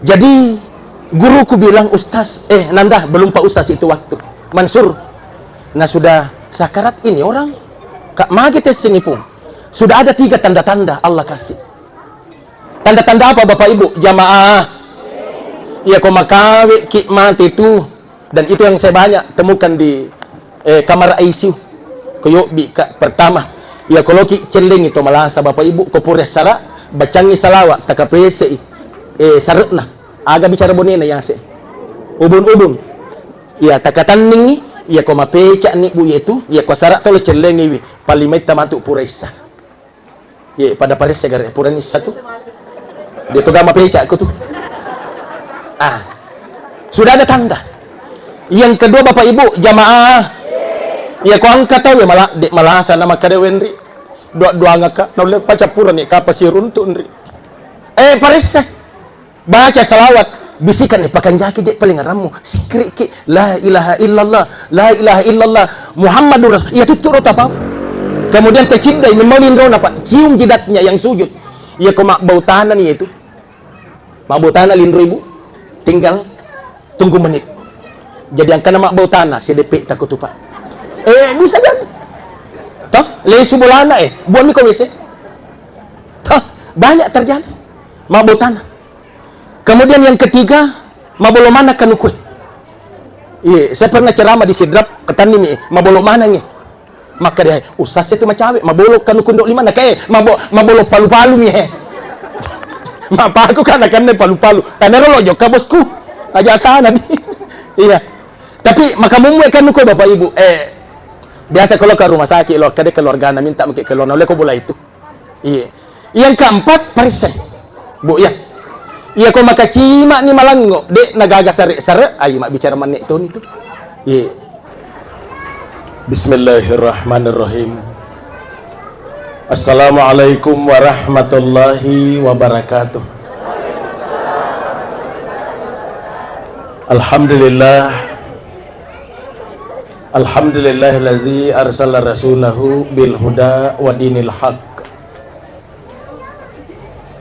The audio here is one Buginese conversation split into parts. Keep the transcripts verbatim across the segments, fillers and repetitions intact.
Jadi, guruku bilang, "Ustaz, eh, Nanda, belum Pak Ustaz itu waktu. Mansur, nah sudah sakarat ini orang, Kak, mage tessingi pung. Sudah ada tiga tanda-tanda Allah kasih." Tanda-tanda apa, Bapak Ibu? Jamaah. Iya, ko makawe ki mate tu. Dan itu yang saya banyak temukan di, eh, kamar I C U. Ko yobbi ka pertama. Iya, ko loki cellengi to malasa, Bapak Ibu, ko pura sara, bacangi salawat, takapesei, eh, sarekna. Aga bicara bonena yase. Ubun-ubun. Iya, takatanningi, iya ko mapecani, Bu, yetu, iya ko sara tolo cellengiwi, palimai tamatu pura issa. Ye, pada paresse gare, purani satu. Dia tu gama pecakku tu. Ah. Sudah ada tanda. Yang kedua, Bapak Ibu, jamaah. Ya, ko angka tau ya, mala-, de-, malasa nama kada wenri. Dua-dua ngaka, naulle pacapuran ni kapa siruntu nri. Eh, paresse. Baca salawat, bisikan, eh, pakanjaki je paling arammu, sikriki, la ilaha illallah, la ilaha illallah, Muhammadur Rasul, iya tuttu ro tapau. Kemudian taciddai, memang linrona, Pak, cium jidatnya yang sujud. Iya ko mabbau tanah nih itu. Mabbau tanah linro ibu, tinggal tunggu menit. Jadi angkana mabbau tanah, sedepe takut tuh, Pak. Eh, bisa jadi. Toh, lesu bolana, eh, buang mi ko W C. Toh, banyak terjadi. Mabbau tanah. Kemudian yang ketiga, mabolo mana kanukue. Iya, saya pernah ceramah di Sidrap, ketanni mi, mabolo mana ngi. Maka dia, "Ustaz itu macawe, mabolo kanuku ndok lima nak, eh, mabo-, mabolo palu-palu mi, eh." Mapaku kan akan palu-palu. Tanero lo jokka bosku. Aja sana di. Iya. Tapi maka mumue kanuku Bapak Ibu, eh, biasa kalau ke rumah sakit lo, kada keluarga na minta mungkin keluar, oleh ko bola itu. Iya. Yang keempat, paressai. Bu, ya. Iya, ko makacima ni malangngo, de nagaga sare-sare, ayo mabbicara manne toni tu. Iya. Bismillahirrahmanirrahim. Assalamualaikum warahmatullahi wabarakatuh. Alhamdulillah. Alhamdulillahillazi arsala rasulahu bil huda wa dinil haq.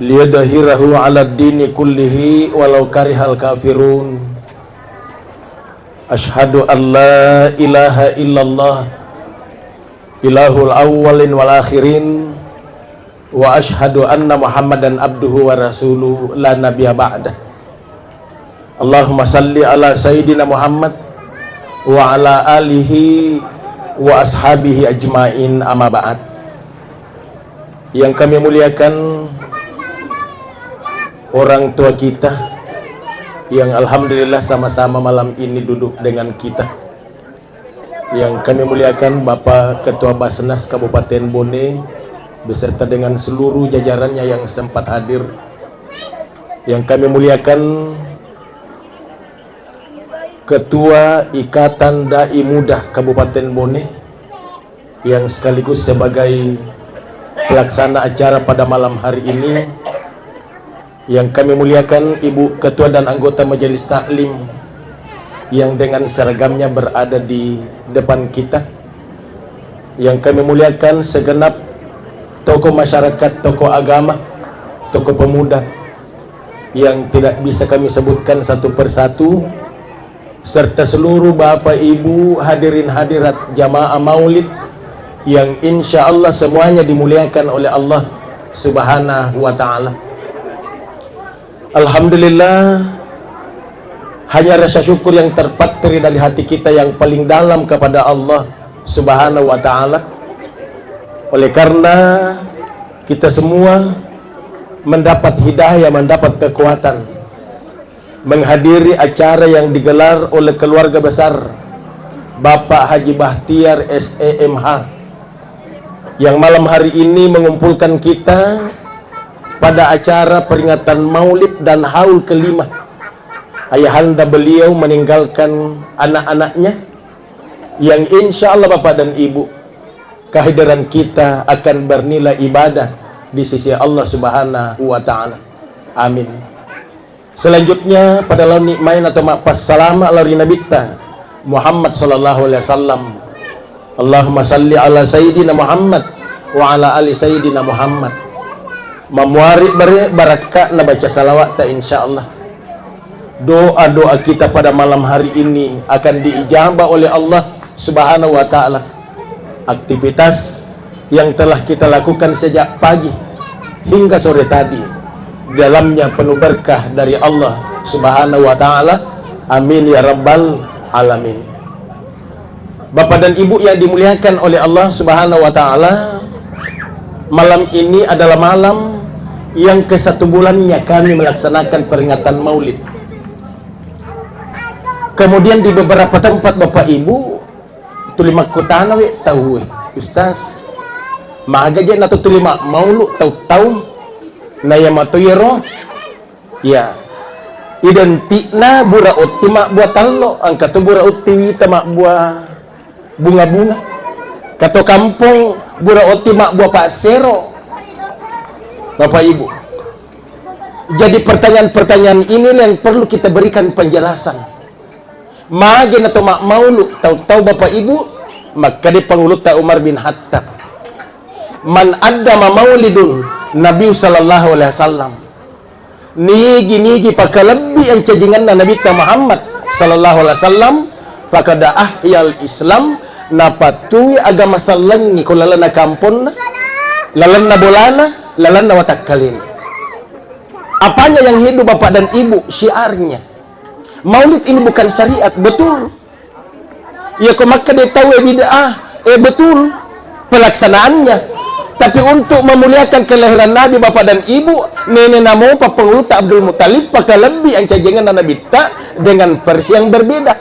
Liyudhhirahu 'alad dini kullihi walau karihal kafirun. Asyhadu an la ilaha illallah, ilahul awwalin wal akhirin, wa asyhadu anna Muhammadan abduhu wa rasuluh la nabiyya ba'dah. Allahumma salli ala Sayyidina Muhammad wa ala alihi wa ashabihi ajmain, amma ba'd. Yang kami muliakan orang tua kita yang alhamdulillah sama-sama malam ini duduk dengan kita. Yang kami muliakan Bapak Ketua Basnas Kabupaten Bone beserta dengan seluruh jajarannya yang sempat hadir. Yang kami muliakan Ketua Ikatan Dai Muda Kabupaten Bone yang sekaligus sebagai pelaksana acara pada malam hari ini. Yang kami muliakan Ibu Ketua dan anggota Majelis Taklim yang dengan seragamnya berada di depan kita. Yang kami muliakan segenap tokoh masyarakat, tokoh agama, tokoh pemuda yang tidak bisa kami sebutkan satu persatu, serta seluruh Bapak, Ibu, hadirin hadirat jamaah maulid yang insya Allah semuanya dimuliakan oleh Allah Subhanahu wa Ta'ala. Alhamdulillah, hanya rasa syukur yang terpatri dari hati kita yang paling dalam kepada Allah Subhanahu wa Ta'ala. Oleh karena kita semua mendapat hidayah, mendapat kekuatan menghadiri acara yang digelar oleh keluarga besar Bapak Haji Bahtiar, S E M H, yang malam hari ini mengumpulkan kita pada acara peringatan Maulid dan Haul kelima Ayahanda beliau meninggalkan anak-anaknya, yang insya Allah Bapak dan Ibu, kehadiran kita akan bernilai ibadah di sisi Allah Subhanahu wa Ta'ala. Amin. Selanjutnya, pada laoni main atau mappassalama lao ri Nabitta Muhammad sallallahu alaihi wasallam. Allahumma salli ala Sayyidina Muhammad wa ala ali Sayyidina Muhammad. Mamuari bare barakka na baca salawat ta, insya Allah. Doa-doa kita pada malam hari ini akan diijabah oleh Allah Subhanahu wa Ta'ala. Aktivitas yang telah kita lakukan sejak pagi hingga sore tadi, dalamnya penuh berkah dari Allah Subhanahu wa Ta'ala. Amin ya Rabbal Alamin. Bapak dan Ibu yang dimuliakan oleh Allah Subhanahu wa Ta'ala, malam ini adalah malam yang ke satu bulannya kami melaksanakan peringatan Maulid. Kemudian, di beberapa tempat, Bapak Ibu, tuli makkutana we tauwe, "Ustaz, maga je nato tuli ma-, maulu tau-tau?" Na iya mato iyaro, ya, identikna bura otti mabbua tallo, engka to bura otti wita mabbua bunga-bunga. Kato kampong bura otti mabbua passero. Bapak Ibu, jadi pertanyaan-pertanyaan inilah yang perlu kita berikan penjelasan. Magi nato ma-, maulu tau-tau, Bapak Ibu? Makkeda Pangulutta Umar bin Khattab, "Man addama maulidun Nabi sallallahu alaihi wasallam." Nigi-nigi pakalebbi ancajinganna Nabitta Muhammad sallallahu alaihi wasallam, faqad ahyal Islam, napattui agama sellengngi ko lalenna kamponna, lalenna bolana, lalenna watakkalena. Apanya yang hidup, Bapak dan Ibu? Syiarnya. Maulid ini bukan syariat, betul. Iya ko makkeda tauwe bid'ah, eh, betul pelaksanaannya. Tapi untuk memuliakan kelahiran Nabi, Bapak dan Ibu, nenena mopa Pangulutta Abdul Muttalib pakalebbi ancajinganna Nabitta dengan versi yang berbeda.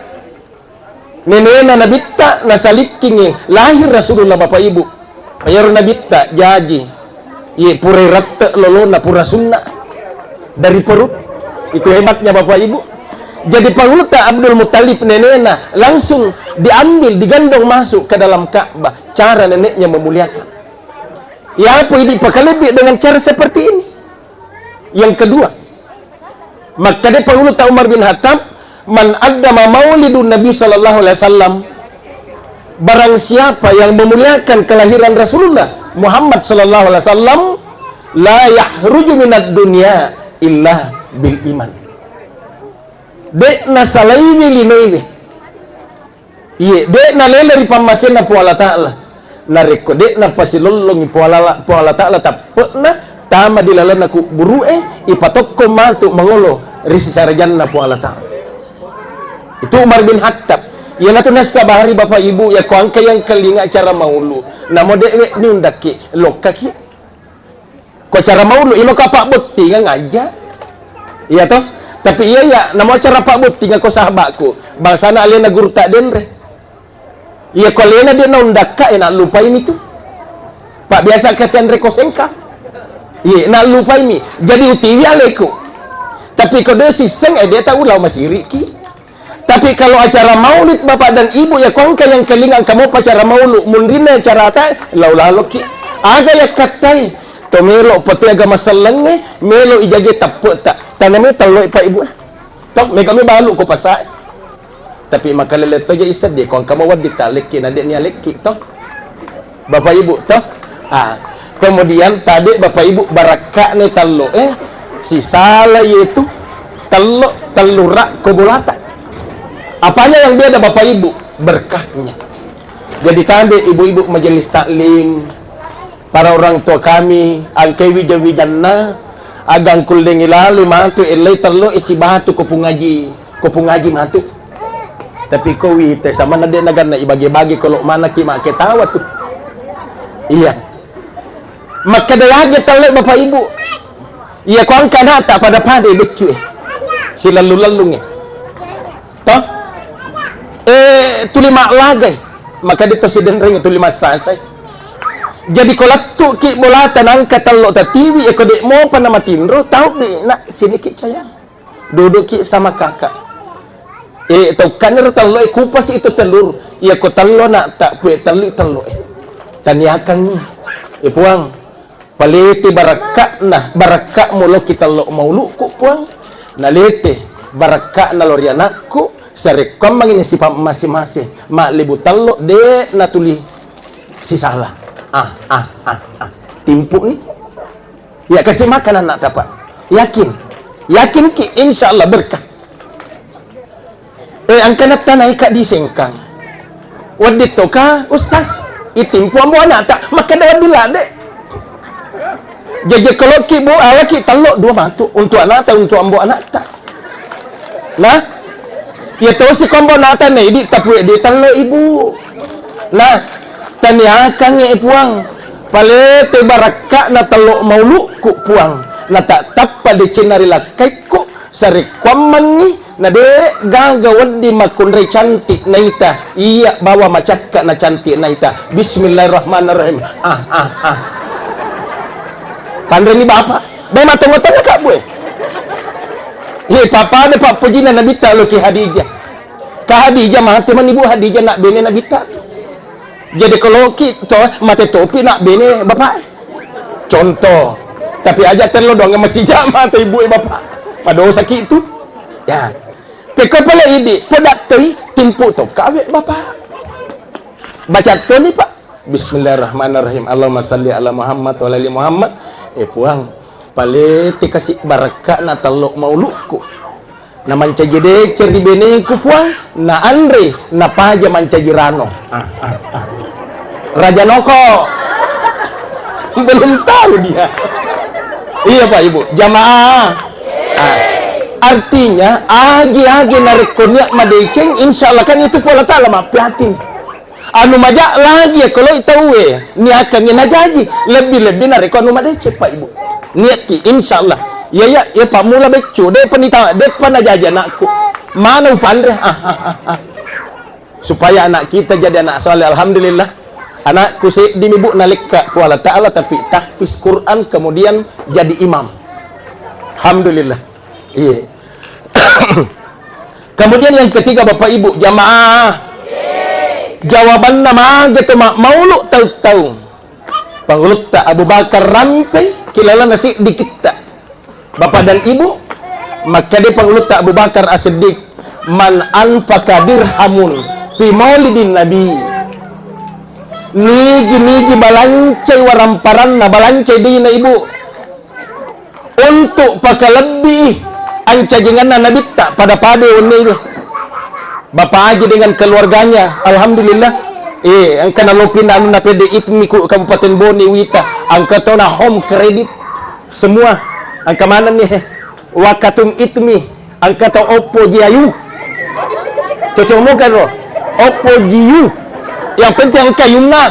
Nenena Nabitta nasalikkingi lahir Rasulullah, Bapak Ibu. Iyaro Nabitta jaji, iye, purai rette lolona, pura sunna dari perut. Itu hebatnya, Bapak Ibu. Jadi Pangulutta Abdul Muttalib, nenena, langsung diambil, digandong masuk ke dalam Ka'bah. Cara neneknya memuliakan. Yapo idi pakalebbi dengan cara seperti ini. Yang kedua, makkeda Pangulutta Umar bin Khattab, "Man addama maulidun Nabi sallallahu alaihi wasallam," barang siapa yang memuliakan kelahiran Rasulullah Muhammad sallallahu alaihi wasallam, "la yahruju minad dunya illa bil iman." De' nasalaiwi linoiwe. Iye, de' nalele ri pammasenna Puang Allah Ta'ala. Narekko de' napasilollongi Puang Allah, Puang Allah Ta'ala tappe'na tama di lalenna kubburu'e, ipatokko matu mangolo ri sisarajanna Puang Allah Ta'ala. Itu Umar bin Khattab. Iyanatu nassabari, Bapak Ibu, ya ko engka yang kelinga acara maulu. Namo de' we niundakki, lokkaki. Ko acara maulu, ilo ka pabbottingeng aja. Iya toh? Tapi iya, iya, namo acara pabbottingeng ko sahabatku. Bangsana alena gurutta denre. Iya ko alena de' naundakka, eh, nallupaimi tu. Pak biasa kasi anre ko sengka. Iya, nallupaimi. Jadi utiwi aleku. Tapi ko de' sisseng, eh, de' tau lao masiriki. Tapi kalau acara maulid, Bapak dan Ibu, ya ko engka yang kelinga engka mopa acara maulu, munrinna acarata, lao laloki. Aga yakkattai? To melo pete agama sellengnge, melo ijage tappe'ta. Taname tello, Pak Ibu. Toh, mega mi balu ko pasae. Tapi makalele toja iseddi, ko engka mawedding talekki, na de' nialekki, toh. Bapak Ibu, toh? Ah, kemudian tabe' Bapak Ibu, barakka'na tallo, eh, sisala iyetu tello, tellu rakko bolata. Apanya yang beda, Bapak Ibu? Berkahnya. Jadi tabe' ibu-ibu majelis taklim, para orang tua kami, angkai wija-wijanna, agang kullengi lalui matu ellai tello e sibatu ko pungaji, ko pungaji matu. Tapi ko wite sama na de' naganna ibage-bage kolo manaki makketawa tu. Iya. Makkeda yage tello e, Bapak Ibu. Iya ko engka ana'ta pada-pada beccu e. Silallu-lallung e. Toh? Eh, tuli mallagai. Makkeda to sidenreng tuli massasai. Jadi ko lettuki bolata nangka tello tatiwi e ko de' mopa na matinro, tau de' na siniki caya. Duduki sama kakak. Eh, tau kaniro tello e, kupasi itu telur. Iya ko tello ana'ta, kue tellu tello e. Taniakangngi. Eh, Puang, palete barakka'na, barakka'mu loki tello maulu'ku, Puang. Nalete barakka'na lo ri anakku, sarekkuammangi nasipa mase-mase, mallebu tello, de' natuli sisala. Ah, ah, ah, ah. Timpu'ni. Ya, kasi makan ana'ta, Pak. Yakin. Yakin ki, insya Allah berkah. Engka nattanaika di Sengkang. Wedding toka, Ustaz, itimpu ambo anakta. Makkeda wedding ladde. Jaji koloki, Bu, alaki tello dua matu untuk anakta, untuk ambo anakta. Nah, iya tosi kombo nata nedi tapue di tello ibu. Nah, taniakangnge Puang, palete barakka'na tello maulukku Puang, na tak tappa decenna ri lakkaikku, sarekkuammengngi, na de gaga wedding makkunrai cantik naita, iya bawa macakka na cantik naita. Bismillahirrahmanirrahim. Ah, ah, ah. Kanreni bapak, bae matongo-tongo kabue. Ye, pappada pappojinna Nabitta lo ki Hadijah. Ka Hadijah mate mani, Bu, Hadijah nak bene Nabitta. Jadi koloki to mate topi nak bene bapak. Contoh. Tapi aja tello doang masija mate ibu e bapak. Madosa ki itu. Ya. Pekko pale idi, podattoi timpu to kawe bapak. Baca toni, Pak. Bismillahirrahmanirrahim. Allahumma salli ala Muhammad wa ala ali Muhammad. Eh, Puang, palete kasi barakka na tello maulukku. Na mancaji deceng ri beneku, Puang, na anre, na paja mancaji rano. Ah, ah, ah. Raja Noko. Belum tahu dia. Iya, Pak, Ibu. Jamaah. Ah. Artinya, agi-agi narekko niat madeceng, insya Allah kan itu pun Allah Ta'ala mappiating. Anu maja lagi ya kalau tauwe niakannya najaji, lebih-lebih narekko anu madeceng, Pak, Ibu. Niatki, insya Allah. Ya, ya, ya, Pak, mula beccu, de penita, de panajaji anakku. Mana upanre? Ah, ah, ah, ah. Supaya anak kita jadi anak saleh, alhamdulillah. Anakku seddi mi, Bu, nalekka ku Allah Ta'ala, tapi tahfiz Quran, kemudian jadi imam. Alhamdulillah. Iya. Kemudian yang ketiga, Bapak Ibu, jamaah. Jawabanna mage to ma-, maulu tau-tau. Pangulutta Abu Bakar Rampei, kilalana seddi kitta. Bapak dan Ibu, makkeda Pangulutta Abu Bakar As-Siddiq, "Man anfaqa dirhamun fi maulidin Nabi." Nigi-nigi balancai waramparanna, balancai dina, Ibu. Untuk pakalebbi ancajinganna Nabitta pada-pada wenni. Bapak Haji dengan keluarganya, alhamdulillah. Eh, engka nalopinna anu na P D I T M I ku Kabupaten Bone Wita, engka tona home credit semua. Engka manenni he. Wakatum itmi, engka to Oppo Jiayu. Cocok moga ro. Oppo Jiu. Yang penting engka yunna.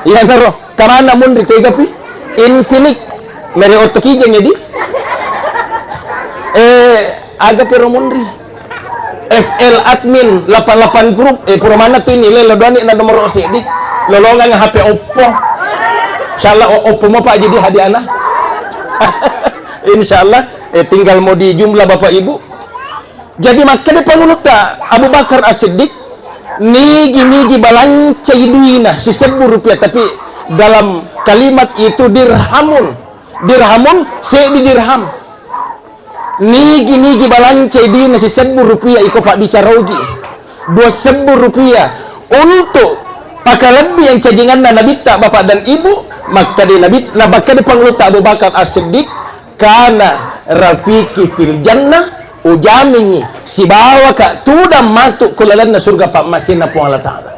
Iya naro. Kamana munri tega pi? Infinix. Mere Otto Kijang jadi. Eh, aga pero munri. F L admin delapan delapan grup, eh, pura mana tu ini, lelo doani na nomor seddi. Lolongang H P Oppo. Insyaallah o-, Oppo mo Pak jadi hadiahna. Insyaallah, eh, tinggal mau dijumlah Bapak Ibu. Jadi makkeda Pangulutta Abu Bakar As-Siddiq, nigi-nigi balancai duina sisebbu rupiah, tapi dalam kalimat itu dirhamun. Dirhamun, seddi dirham. Nigi-nigi balancai dina sisebbu rupiah iko pabbicara ogi. Dua sebbu rupiah untuk pakalebbi yang cajinganna Nabitta, Bapak dan Ibu, makkeda Nabi, na makkeda Pangulutta Abu Bakar As-Siddiq, "Kana rafiqi fil jannah, ujamingi sibawa ka tudang matu ku lalenna surga pammasena Puang Allah Ta'ala."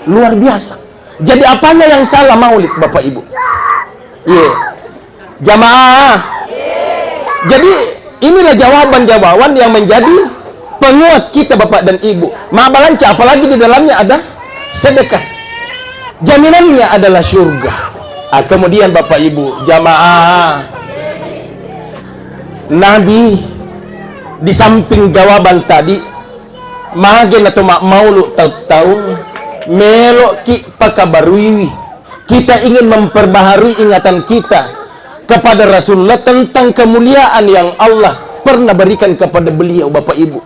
Luar biasa. Jadi apanya yang salah maulid, Bapak Ibu? Iya. Jamaah. Jadi inilah jawaban-jawaban yang menjadi penguat kita Bapak dan Ibu. Mabalanca apalagi di dalamnya ada sedekah. Jaminannya adalah surga. Ah, kemudian Bapak Ibu, jamaah. Nabi di samping jawaban tadi, mage na to ma-, maulu tau-tau, meloki pakabaruiwi. Kita ingin memperbaharui ingatan kita kepada Rasulullah tentang kemuliaan yang Allah pernah berikan kepada beliau, Bapak Ibu.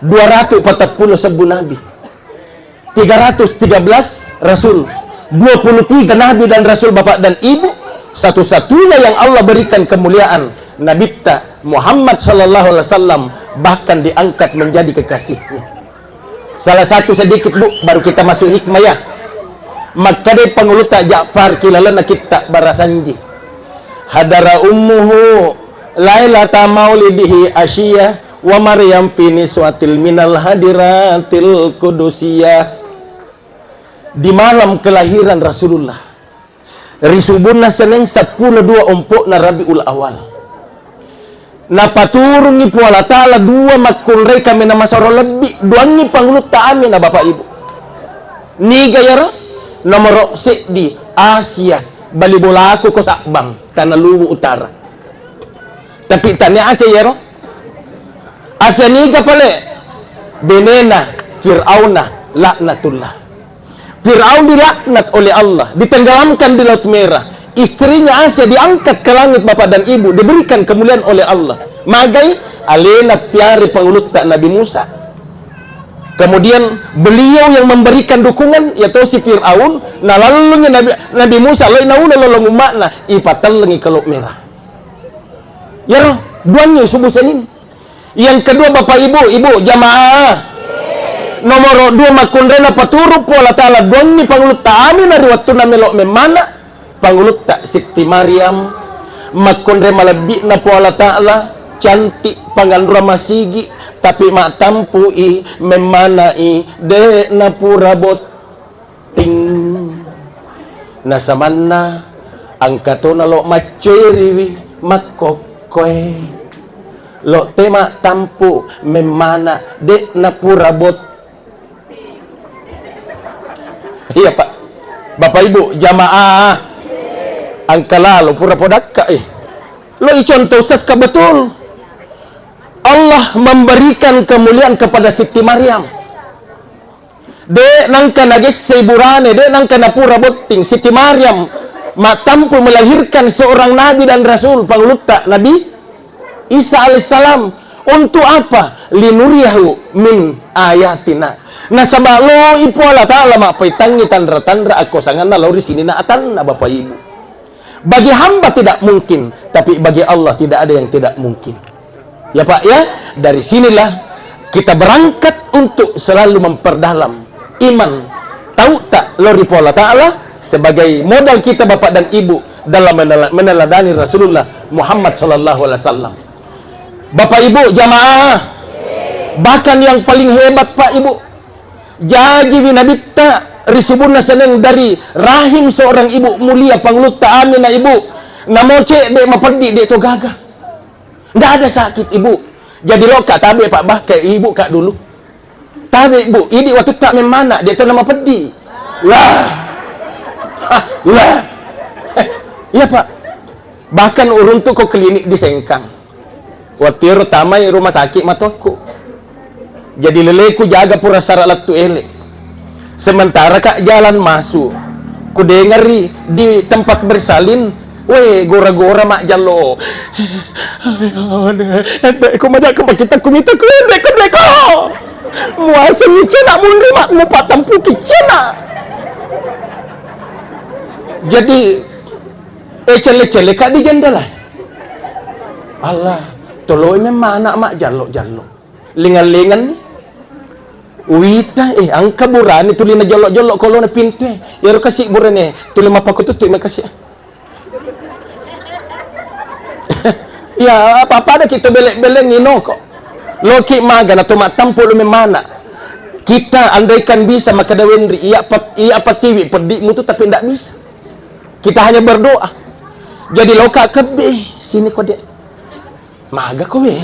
Dua ratus empat puluh sebbu nabi. Tiga ratus tiga belas rasul. Dua puluh tiga nabi dan rasul, Bapak dan Ibu. Satu-satunya yang Allah berikan kemuliaan, Nabitta Muhammad sallallahu alaihi wasallam, bahkan diangkat menjadi kekasihnya. Salah satu sedikit, Bu, baru kita masuk hikmah ya. Makkeda Pangulutta Ja'far, kilalana kitta barasanji. Hadara ummuhu lailata maulidihi asyiya Wa Maryam fi niswatil minal hadiratil qudusiyah. Di malam kelahiran Rasulullah, ri subunna Seneng seppulo dua ompo'na Rabiul Awal, napaturungngi Puang Allah Ta'ala dua makkunrai kaminang masero lebbi, duangngi pangulutta Aminah, Bapak Ibu. Niga iyaro? Nomoro seddi, Asia, bali bolaku ko Sabbang, Tanah Luwu Utara. Tapi tania Asia iyaro. Asia niga pale? Benena Fir'auna, laknatullah. Fir'aun dilaknat oleh Allah, ditenggelamkan di Laut Merah. Istrinya Asia diangkat ke langit, Bapak dan Ibu, diberikan kemuliaan oleh Allah. Magai? Alena piare pangulutta Nabi Musa. Kemudian beliau yang memberikan dukungan, yaitu si Fir'aun, nalallungi Nabi, Nabi Musa, lai nauna lolong umma'na, ipatellengi ke Laut Merah. Yaro, duangngi subu Senin. Yang kedua, Bapak Ibu, Ibu, jamaah. Nomoro dua, makkunrai napaturu Puang Allah Ta'ala duangngi pangulutta Aminah ri wettunna melo memmana, pangulutta Sitti Maryam. Makkunrai malebbi'na Puang Allah Ta'ala, cantik, panganrua masigi, tapi mattampu'i, memmanai, de' napura botting. Nasamanna engka tona lo macceriwi makkokkoe. Lo te mattampu memmana de' napura bot. Iya, Pak. Bapak Ibu, jamaah, engka lalo pura podakka, eh. Lo icontoh Ustaz ka betul. Allah memberikan kemuliaan kepada Siti Maryam. De' nengka nagessei burane, de' nengka napura botting. Siti Maryam mattampu melahirkan seorang nabi dan rasul, pangulutta Nabi Isa alaihissalam. Untuk apa? Linuriyahu min ayatina. Nasaba loi Puang Allah Ta'ala mappaitangngi tanra-tanra akkosanganna lao ri sininna atanna, Bapak Ibu. Bagi hamba tidak mungkin, tapi bagi Allah tidak ada yang tidak mungkin. Ya, Pak, ya, dari sinilah kita berangkat untuk selalu memperdalam iman, tauta lao ri Puang Allah Ta'ala sebagai modal kita, Bapak dan Ibu, dalam menela-, meneladani Rasulullah Muhammad sallallahu alaihi wasallam. Bapak Ibu, jamaah, bahkan yang paling hebat, Pak Ibu, jajiwi nabitta ri subunna Seneng dari rahim seorang ibu mulia, pangulutta Aminah, Ibu. Namo cedde mapeddi, de' to gaga. Ndak ada sakit, Ibu. Jadi loka tabe, Pak, bahkan ibu ka dulu. Tabe, Bu, idi wattutta memmana, de' to namapeddi. Lah. Hah, lah. Eh, iya, Pak. Bahkan uruntu ko klinik di Sengkang. Wattiero tamai rumah sakit matoakku. Jadi leleku jaga pura sara lettu ele. Sementara ka jalan masuk, kudengeri di tempat bersalin, we, gora-gora majjallo. Ebbe, ko maja ko pakita kumita ku, ebbe, ko, ebbe, ko. Muaseng cena munri mak mupa tampu cena. Jadi, eh, celle-celle ka di jendela. Allah, toloi memang anak majjallo-jallo. Lingang-lingang ni. Uwita, eh, engka burane tuli najollo-jollo kolona pintue. Iyaro kasi burane tuli mappakututtu makasi. Ya, apa-apa ada kita belek-belek nino kok. Loki maga na to mattampu lo memana. Kita andaikan bisa makkeda Wenri, iya pat-, iya patiwi peddimu tu, tapi ndak bisa. Kita hanya berdoa. Jadi loka kebbe sini kode. Maga kowe?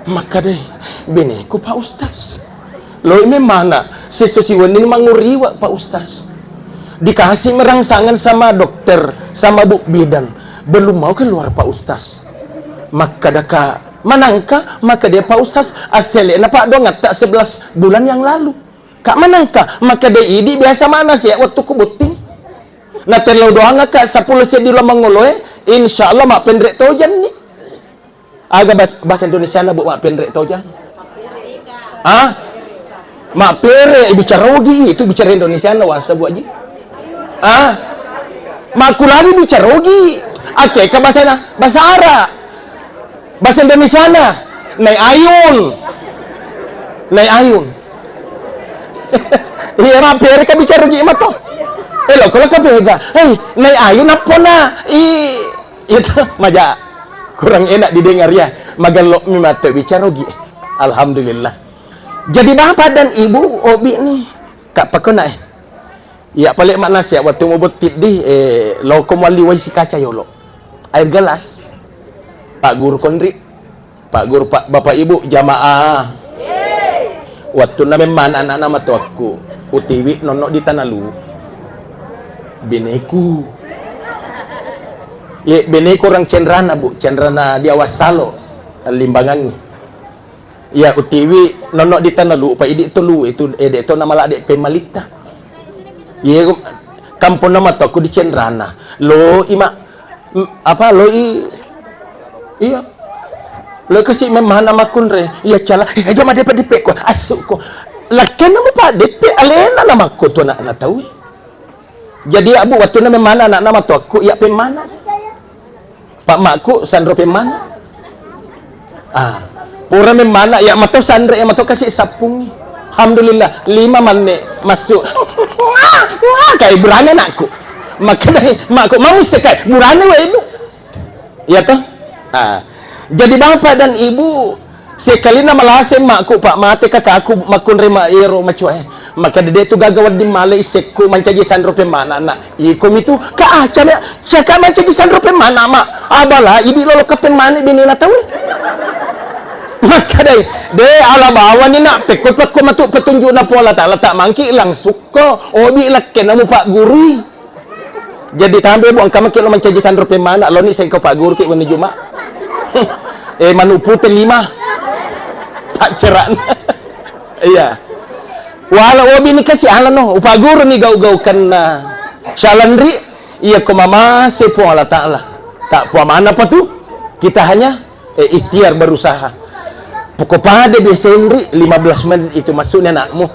Makkadai, beneku, Pak Ustaz. Loi memana, sesso siwenni manguriwa, Pak Ustaz. Dikasih merangsangan sama dokter, sama bu bidan. Belum mau keluar, Pak Ustaz. Makkadaka, manangka, makkadai, Pak Ustaz, asselena, Pak, doang atta sebelas bulan yang lalu. Kak, manangka, makkadai, idi biasa mana sih, waktu ku botting. Natello doangaka seppulo seddi lo mangoloe, insya Allah mappenre tojanni. Aga bas-, bahasa Indonesiana, Bu, mappenre tojang? Ah? Mappere, bicara ogi, itu bicara Indonesiana, wasa, Bu Haji. Ah? Makkulani bicara ogi. Oke, ke bahasa, bahasa Arab. Bahasa Indonesiana, naik ayun. Naik ayun. Iya, mappere ka bicara ogi mato. Eh, lo, kalau ka bega. Hei, naik ayun apa na? I, itu, maja. Kurang enak didengar ya. Magello mi mate bicara ogi. Alhamdulillah. Jadi bapak dan ibu obi ni, Kak Pakona eh. Iya pale makna siap waktu mau betit di, eh, loko mualli wai si kaca yolo. Air gelas. Pak Guru Konri, Pak Guru, Pak, Bapak Ibu, jamaah. Wattunna memmana anak-anak matoakku, utiwi nonno di Tanalu. Beneku. Ye, beneku orang Cenrana, Bu, Cenrana di Awassalo, Limbangangi. Iya, utiwi nonno di Tanalu, Pak, idi to lu, itu, eh, de to namala de pemalitta. Ye, kamponna matoakku di Cenrana. Lo, ima, M-, apa, loi, iya. Loi kasi memmana makkunre. Iya, cala. Eh, aja ma depe-depe ko. Asu ko. Lakkenna mu pa depe alena na makko tu anak-anak tau. Jadi, Abu, wattunna memmana anak-anak matoakku, iya pemmana. Pak makku, sanro pemmana. Ah, pura memmana, iya mato sanre, iya mato kasi sappungi. Alhamdulillah, lima manne masuk. Kai burane anakku. Makkedai makku, "Mau sekai burane wae lu." Iya toh? Ah. Jadi bapak dan ibu, sekalina malase makku, Pak, mate kakakku makkunre ma ero macoe. Maka dede tu gaga wedding male isekku mancaji sanro pemmana anak. Iko mitu, ka aca na, siaka mancaji sanro pemmana, ma. Abala, idi lolo ka pemmana binena tau. Makkadai, de ala bawani nak, pekko-pekko matu petunjukna Puang Allah Taala, tak mangki langsukko, obi lakkena mu Pak Guru. Jadi tambe bu engka maki lo mancaji sanro pemmana, lo ni sengko Pak Guru ki wenni Juma. Eh, manu pute lima. Tak cerakna. Iya. Wala obi ni kasi alano, upaguru ni gau-gaukenna. Salanri, iya ko mamase Puang Allah Taala. Tak puamana apa tu? Kita hanya, eh, ikhtiar berusaha. Pokok pada biasa Henry, lima belas menit itu masuknya anakmu.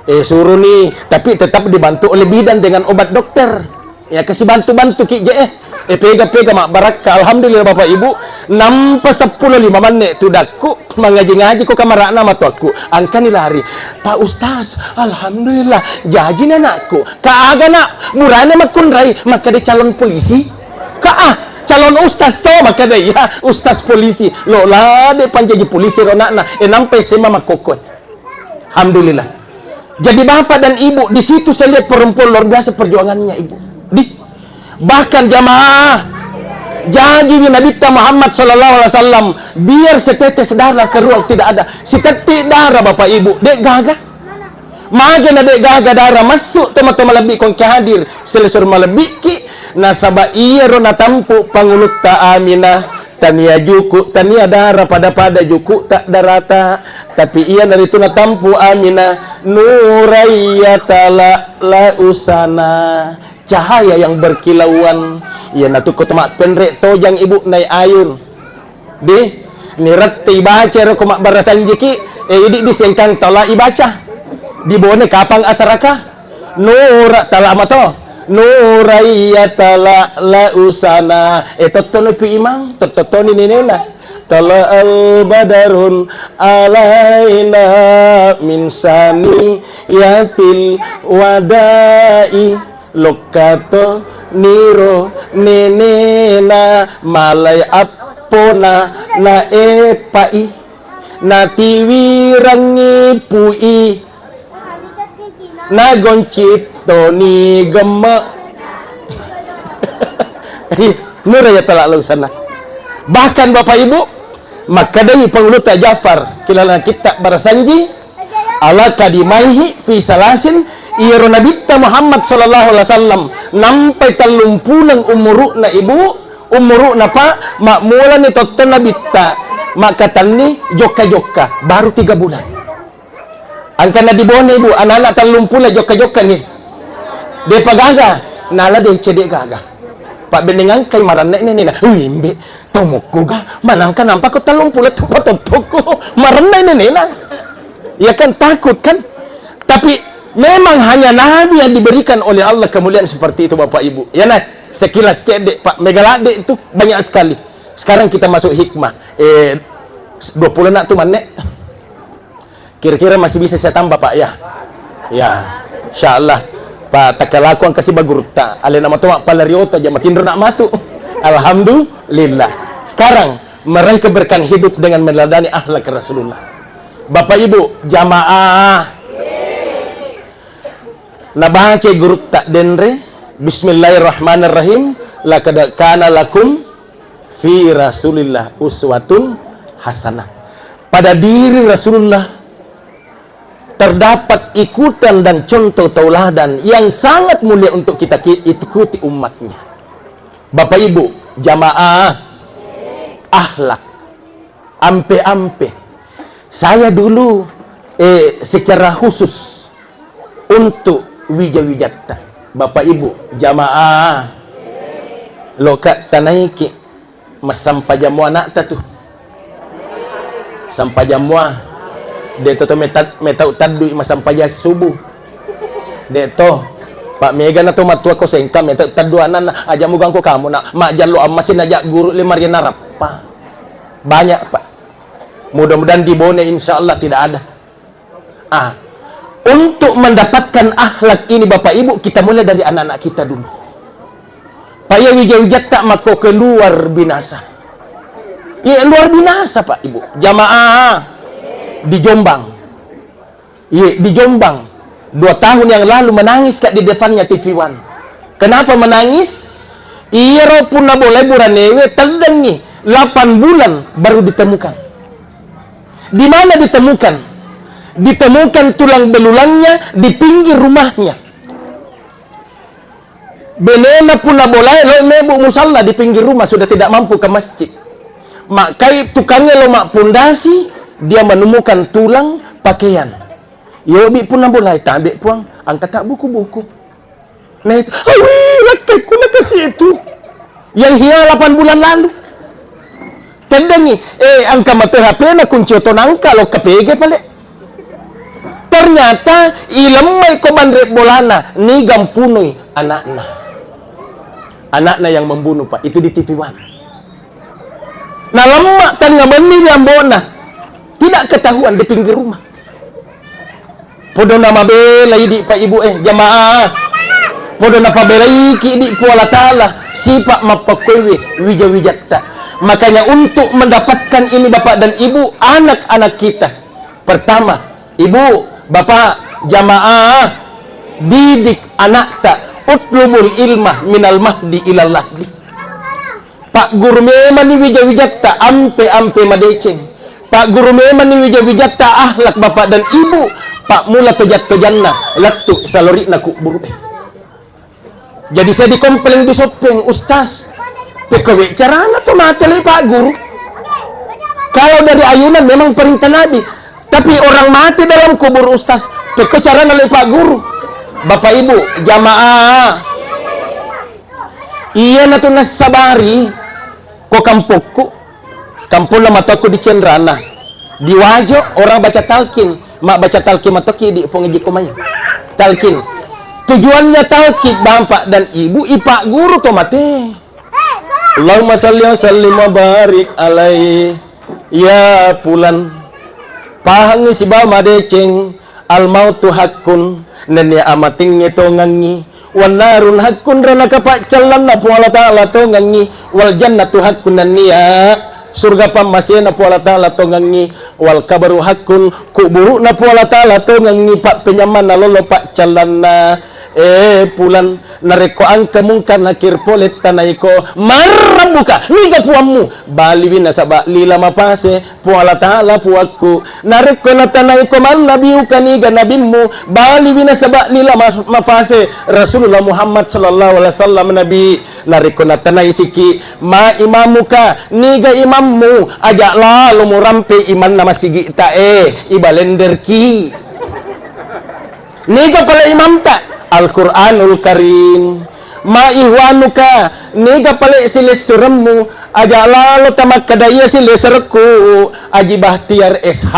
Eh, suruh ni, tapi tetap dibantu oleh bidan dengan obat dokter. Ya, kasih bantu-bantu ki je, eh. Eh, pega-pega mabbarakka. Alhamdulillah Bapak Ibu, nampa seppulo lima menit tudakku. Mangaji-ngaji ko kamarana matoakku, angkani lari. "Pak Ustaz, alhamdulillah, jaji ni anakku." "Ka aga nak, burane makkunrai?" "Makkeda calon polisi." "Ka ah, calon ustaz to?" "Makkeda iya, ustaz polisi." Lo lade panjaji polisi ro anakna, eh, nampa S M A makkokkoe. Alhamdulillah. Jadi bapak dan ibu, di situ saya lihat perempuan luar biasa perjuangannya, Ibu. Di, bahkan jamaah, jaji wi Nabitta Muhammad sallallahu alaihi wasallam, biar setetes darah keluar tidak ada. Sitetti darah, Bapak Ibu, dek gaga. Mage na dek gaga darah masuk, toma-toma lebbi kongke hadir, selesur malebbiki, nasaba iyaro natampu pangulutta Aminah. Tania juku, tania dara pada-pada juku tak darata. Tapi iyanaritu natampu Aminah, nuraiya tala lausana. Cahaya yang berkilauan. Iyanatu ko toma penre tojang ibu nai ayun. Di, nirette ibaca ro ko mabbarasanjiki, eh, idi disengkang tala ibaca. Di bone kapang asaraka. Nura tala mato. Nuraiya tala lausana. Eh, tottono pi imang, tottotoni nenena. Tala al badarun alaina min saniyatil wadai. Lokkato niro nenena malai appona na epai. Natiwirangngi pui. Nagoncit toni gemme. Nura ya tala lausana. Bahkan Bapak Ibu, makkedai panguluta Ja'far, kilala kitta barasanji, ala kadimaihi fi salasin, iyaro Nabitta Muhammad sallallahu alaihi wasallam, nampai tellung puleng umuru'na Ibu, umuru'na Pak, mammulani totto Nabitta, makkatenni jokka-jokka, baru tiga bulan. Angkanna di Bone, Ibu, anak-anak tellung puleng jokka-jokka ni. Depa gaga, nala deceng de gaga. Pabbennengangkai marenne'na nenena. Wih, imbe, tomokku ga, manangka nampa ko tellung puleng tu patottokku. Marenne'na nenena. Ya kan, takut kan? Tapi memang hanya Nabi yang diberikan oleh Allah kemuliaan seperti itu, Bapak Ibu. Ya nah, sekilas cedde, Pak, mega ladde itu banyak sekali. Sekarang kita masuk hikmah. Eh, dua puluh nak tu manne. Kira-kira masih bisa saya tambah, Pak, ya? Ya, insya Allah. Pak, takalakuang kasih bagurutta. Alena matu mak pala rioto aja matinro nak matu. Alhamdulillah. Sekarang, Meraih keberkahan hidup dengan meneladani akhlak Rasulullah. Bapak Ibu, jamaah. Nabaca gurutta denre, "Bismillahirrahmanirrahim. Laqad kana lakum fi Rasulillah uswatun hasanah." Pada diri Rasulullah terdapat ikutan dan contoh tauladan yang sangat mulia untuk kita ki-, ikuti umatnya. Bapak Ibu, jamaah, akhlak, ampe-ampe. Saya dulu, eh, secara khusus untuk wija-wijatta. Bapak Ibu, jamaah, loka tanaiki. Massampajang mua anakta tu. Sampajang mua. De' to, to meta-, metau taddui massampajang subuh. De' to. Pak, mega na to matua ko sengka metau taddu anakna. Aja' mugangko kamu nak. Majjallo ammasi naja' guru lima ribu narappa. Banyak, Pak. Mudah-mudahan di Bone insya Allah tidak ada. Ah, untuk mendapatkan akhlak ini, Bapak Ibu, kita mulai dari anak-anak kita dulu. Pak, iya wija-wijatta makko ke luar binasa. Iya, luar binasa, Pak, Ibu. Jamaah di Jombang. Iya, di Jombang. Dua tahun yang lalu menangis, Kak, di depannya T V One. Kenapa menangis? Iyaro punna bolai buranewe teddengi lapan bulan baru ditemukan. Di mana ditemukan? Ditemukan tulang belulangnya di pinggir rumahnya. Benena punna bolae, lo mebu musalla di pinggir rumah, sudah tidak mampu ke masjid. Makkai tukangnya lo mak pondasi, dia menemukan tulang pakaian. Yobi punna bolae, tabe Puang, angkata buku-buku. Nah itu, "Awi, lakkaiku nakasi itu." Yang hilang delapan bulan lalu. Teddengi, eh, angka mate H P-na, kunci oto nangka, lo kapege pale. Ternyata ilemmai ko banre bolana, niga mpunoi anakna. Anakna yang membunuh, Pak, itu di T V One. Nalemma tengnga benni ri ambo'na. Tidak ketahuan di pinggir rumah. Podo namabela idi, Pak, Ibu, eh, jamaah. Podo napabelaiki idi Puang Allah Ta'ala. Sifat mappakkoiwi wija-wijatta. Makanya untuk mendapatkan ini, Bapak dan Ibu, anak-anak kita. Pertama, Ibu, Bapak, jamaah, didik anakta. Utlubul ilmah minal mahdi ilal lahdi. Pagguru memanni wija-wijatta, ampe-ampe madeceng. Pagguru memanni wija-wijatta, akhlak bapak dan ibu. Pammula toja-tojanna lettu salori'na kubburu'e. Jadi saya dikomplain di Soppeng, "Ustaz, pekkowe carana to mate le pagguru? Kalau dari ayunan memang perintah Nabi, tapi orang mati dalam kubur, Ustaz, pekko carana le pagguru?" Bapak Ibu, jamaah, iyana tu nassabari ko kampokku, kamponna matoakku di Cenrana. Di Wajo orang baca talqin, mabbaca talqin matoki di Puang Haji Komai. Talqin. Tujuannya talqin, Bapak dan Ibu, ipagguru to mate. Allahumma salli wa sallim wa barik alaih. Ya Pulan, pahangngi sibawa madeceng, al mautu haqqun, nennia amatengnge tongengngi, wan narun haqqun, ranaka paccallanna Puang Allah Ta'ala tongengngi, wal jannatu haqqun, nennia surga pammasena Puang Allah Ta'ala tongengngi, wal qabru haqqun, kuburu'na Puang Allah Ta'ala tongengngi, pappenyammanna lolo paccallanna. Eh, Pulan, narekko engka Mungkar Nakir pole tanaiko, "Man rabbuka, niga puammu?" Baliwi nasaba lila mafase, "Puang Allah Ta'ala puakku." Narekko natanaiko, "Man nabiyuka, niga nabimmu?" Baliwi nasaba lila ma-, mafase, "Rasulullah Muhammad sallallahu alaihi wasallam nabi." Narekko natanai siki, "Ma imamuka, niga imammu?" Aja lalo murampe imanna masigi'ta e, ibalenderki. Niga pale imamta? Al-Quranul Karim. Ma ihwanuka, niga pale silessuremmu? Aja lalo tamakkada iya silessurekku, Aji Bahtiar S H,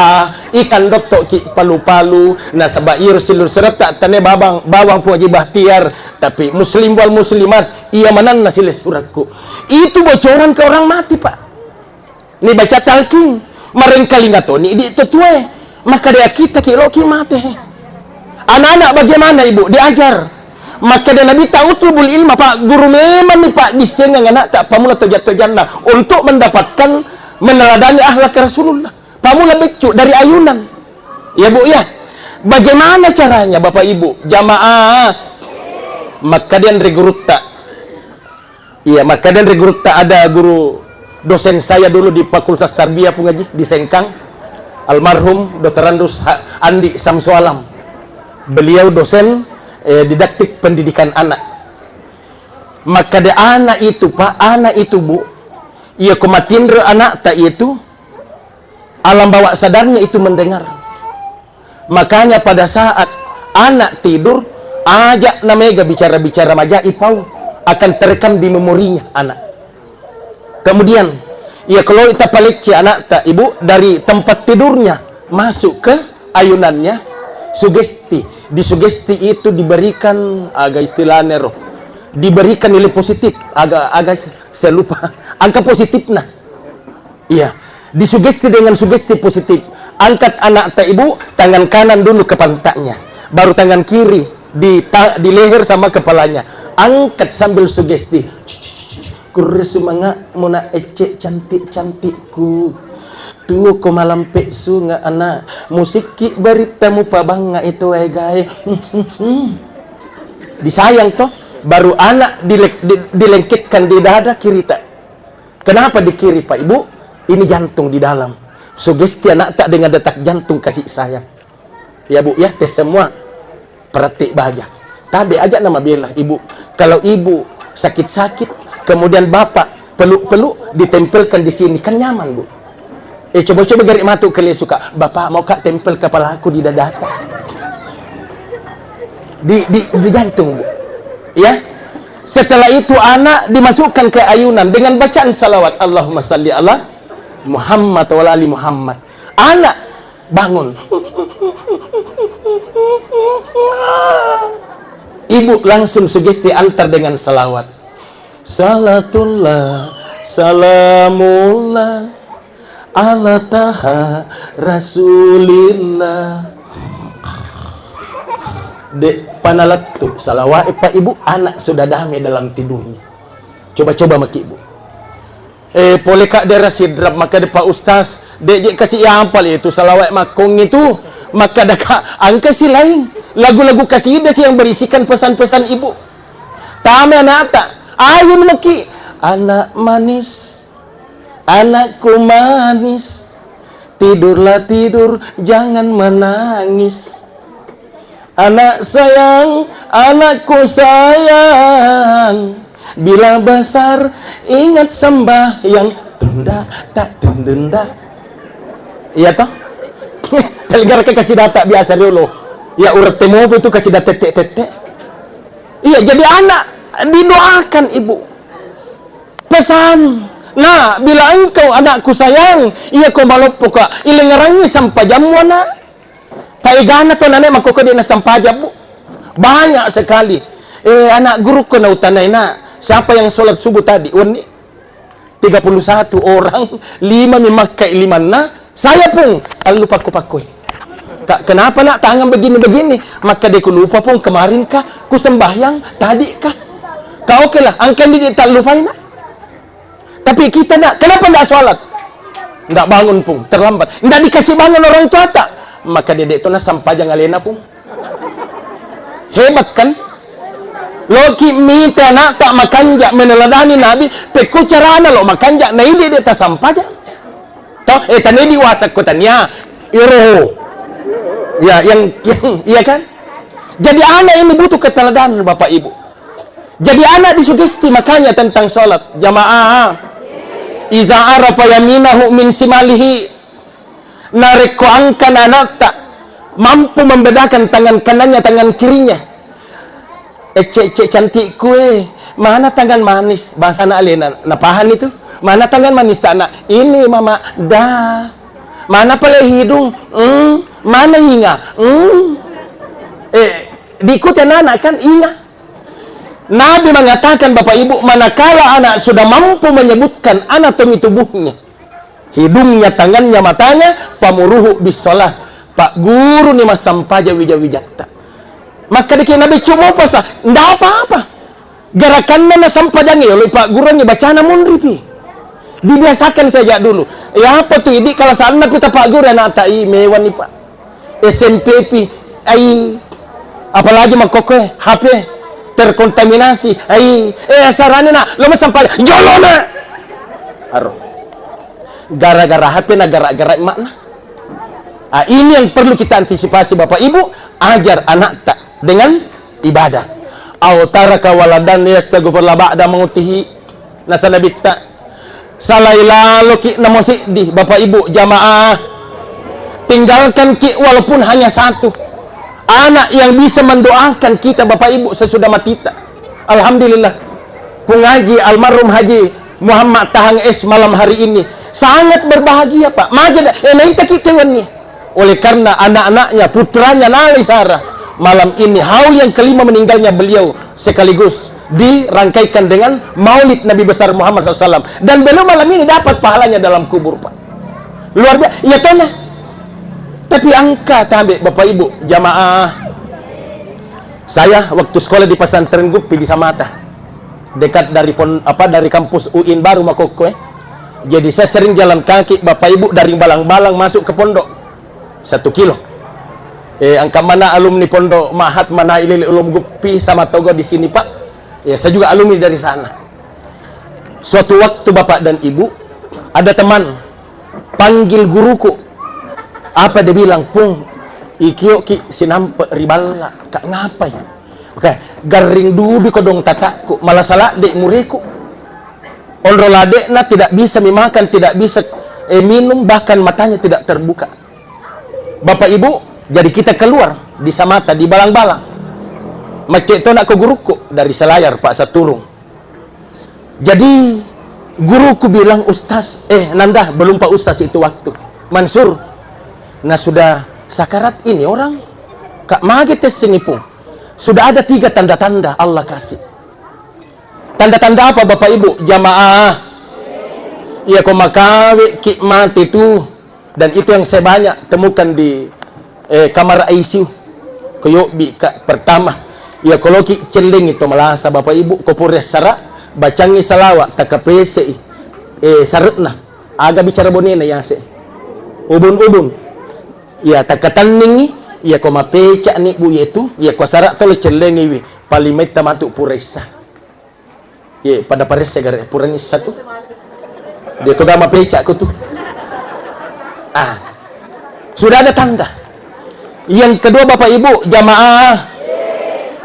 ikandottoki palu-palu, nasaba iyaro silessuretta tania bawang, bawang Puang Aji Bahtiar, tapi muslim wal muslimat, iya manenna silessurekku. Itu bocoran ke orang mati, Pak. Nibaca talqin, marengkalinga toni idi to tuae. Makkeda, "Kita ki loki mate." Anak-anak bagaimana, Ibu? Diajar. Makkeda Nabitta, "Utlubul ilma, Pak." Guru memanni, Pak, dissengeng anakta pammula toja-tojanna untuk mendapatkan Meneladani akhlak Rasulullah. Pamula beccu dari ayunan. Ya, Bu, ya. Bagaimana caranya, Bapak Ibu? Jamaah. Makkeda ri gurutta. Iya, makkeda ri gurutta, ada guru dosen saya dulu di Fakultas Tarbiyah, Pung Haji, di Sengkang. Almarhum Doktor Andrus Ha-, Andi Samsu Alam. Beliau dosen, eh, didaktik pendidikan anak. Makkeda anak itu, Pak, anak itu, Bu, iya ko matinro anakta itu, alam bawah sadarnya itu mendengar. Makanya pada saat anak tidur, aja namega bicara-bicara majai pau, akan terekam di memorinya anak. Kemudian, iya kalau kita palecce anakta, Ibu, dari tempat tidurnya masuk ke ayunannya, sugesti. Di sugesti itu diberikan, aga istilahnya roh, diberikan nilai positif, aga, aga saya lupa, angka positifnya. Iya, disugesti dengan sugesti positif. Angkat anakta, Ibu, tangan kanan dulu ke pantatnya, baru tangan kiri di ta-, di leher sama kepalanya. Angkat sambil sugesti. Kurre sumanga'mu na ecce cantik-cantikku. Tuo ko malampe sunga ana, musikki barittamu pabangnga itu wae gae. Disayang toh, baru anak dile-, di-, dilengketkan di dada kirita. Kenapa di kiri, Pak Ibu? Ini jantung di dalam. Sugesti anakta dengan detak jantung kasih sayang. Ya, Bu, ya, tes semua. Perhati baja. Tabe aja nama bela, Ibu. Kalau Ibu sakit-sakit, kemudian Bapak peluk-peluk, ditempelkan di sini, kan nyaman, Bu. Eh, coba-coba gari matu ke lesu, Kak. Bapak, mau Kak tempel kepalaku di dadata? Di, di, di jantung, Bu. Ya. Setelah itu anak dimasukkan ke ayunan dengan bacaan salawat. Allahumma salli ala Muhammad wa ala ali Muhammad. Anak bangun. Ibu langsung sugesti antar dengan salawat. Salatullah, salamullah, ala taha rasulillah. De' panalettu salawat, eh, Pak Ibu, anak sudah damai dalam tidurnya. Coba-coba maki, Bu. Eh, pole Kak daerah Sidrap, maka de' Pak Ustaz, de' je' kasi' yampal itu salawat makkong itu. Maka de' Kak, angka si lain. Lagu-lagu kasida si yang berisikan pesan-pesan Ibu. Tame anakta, ayun maki. Anak manis, anakku manis, tidurlah tidur, jangan menangis. Anak sayang, anakku sayang, bila besar ingat sembahyang, tunda tak tundunda. Iya toh? Telinga reke kasih data biasa dulu. Ya urut temo itu kasih data tete-tete. Iya, jadi anak didoakan ibu. Pesan, nah, bila engkau anakku sayang, iya ko maloppo ka, ilengerangi sampajammu anak. Paegana to nane makkoko de' nasampajang, Bu. Banyak sekali. Eh, anak guruku nautanai, Nak, siapa yang sholat subuh tadi? Wenni tiga puluh satu orang, lima mi makkai limanna, saya pung tallu pakku-pakkui. Kak, kenapa nak tangan begini-begini? Maka de' ku lupa pung kemarin kah, ku sembahyang tadi kah? Kak, oke lah, angkan di tallupai nak. Tapi kita ndak, kenapa ndak sholat? Ndak bangun pung, terlambat. Ndak dikasih bangun orang tua tak? Maka dedek tu nasampajang alena pung. Hebat kan? Loki mita anak tak makanja meneladani Nabi, pekko carana lo makanja na ide de' tasampajang. Toh, eh, tane di wasa ko tania. Iro. Ya, yang, yang, iya kan? Jadi anak ini butuh keteladanan Bapak Ibu. Jadi anak disugesti makanya tentang sholat. Jamaah. Iza arafa yaminahu min simalihi. Narekko angka anakta mampu membedakan tangan kanannya, tangan kirinya. Ecce-ecce cantikku eh. Mana tangan manis? Bahasa anak alena. Napaham itu? Mana tangan manis tak nak? Ini mama. Dah. Mana pale hidung? Hmm. Mana inga? Hmm. Eh, diikuti anak-anak kan inga. Nabi mengatakan, Bapak Ibu, manakala anak sudah mampu menyebutkan anatomi tubuhnya, hidungnya, tangannya, matanya, famuruhu bis shalah, Pak Guru ni massampajang wija-wijatta. Maka dikira Nabi cuma puasa, ndak apa-apa. Gerakanna nasampajang yolo Pak Guru ni bacana munripi. Dibiasakan sejak dulu. Ya apa tu, idi kalau sana pita Pak Guru anak tak i mewani Pak. S M P pi, ai, apalagi makkokkoe, H P, terkontaminasi, ai, eh, sarani nak, lo masampai, jolo nak. Aro. Gara-gara H P na gara-gara makna. Ah, ini yang perlu kita antisipasi Bapak Ibu, ajar anak tak dengan ibadah. Au taraka waladan yastaghfirullah ba'da mautihi. Nasa Nabitta, salai laloki namo siddi, Bapak Ibu jamaah, tinggalkan ki walaupun hanya satu anak yang bisa mendoakan kita, Bapak Ibu, sesudah matita. Alhamdulillah, Pung Haji, almarhum Haji Muhammad Tahang S malam hari ini sangat berbahagia, Pak. Maja da, eh, naita ki tewanni. Oleh karena anak-anaknya, putranya nalai Sarah, malam ini haul yang kelima meninggalnya beliau, sekaligus dirangkaikan dengan Maulid Nabi Besar Muhammad sallallahu alaihi wasallam. Dan beliau malam ini dapat pahalanya dalam kubur, Pak. Luar biasa, ya toh, nah. Tapi angka tabe, Bapak Ibu jamaah. Saya waktu sekolah di Pesantren Guppi di Samata, dekat dari pon-, apa, dari kampus U I N baru makokko, eh. Jadi saya sering jalan kaki, Bapak Ibu, dari Balang-Balang masuk ke pondok. Satu kilo. Eh, angka mana alumni Pondok Mahat, mana Ilele Ulum Guppi sama Togo di sini, Pak. Ya, saya juga alumni dari sana. Suatu waktu, Bapak dan Ibu, ada teman panggil guruku. Apa dia bilang, "Pung, ikioki sinampe ri balla, Kak, ngapai?" Oke, garring dudu kodong tatakku, malah salah dek mureku. Onro ladekna tidak bisa mi makan, tidak bisa, eh, minum, bahkan matanya tidak terbuka. Bapak Ibu, jadi kita keluar di Samata, di Balang-Balang. Macet to nak ke guruku dari Selayar, Pak Saturung. Jadi guruku bilang, "Ustaz, eh, Nanda, belum Pak Ustaz itu waktu. Mansur, nah sudah sakarat ini orang, Kak, mage tes ini, Pung. Sudah ada tiga tanda-tanda Allah kasih." Tanda-tanda apa, Bapak Ibu jamaah? Iya, ko makawe ki mati tu. Dan itu yang saya banyak temukan di, eh, kamar I C U. Ko yobbi ka pertama. Iya, ko loki cellengi to malasa, Bapak Ibu, ko pura sara, bacangi salawat, takapesei, eh, sarekna. Aga bicara bonena yase. Ubun-ubun. Iya, takatanningi, iya, ko mapeca ni, Bu, yetu, iya, ko sara to lo cellengiwi. Paling metta matu pura issa. Ye, pada paresse gare, purani satu. Dia tu gama pecak ko tu. Ah. Sudah ada tanda. Yang kedua, Bapak Ibu, jamaah.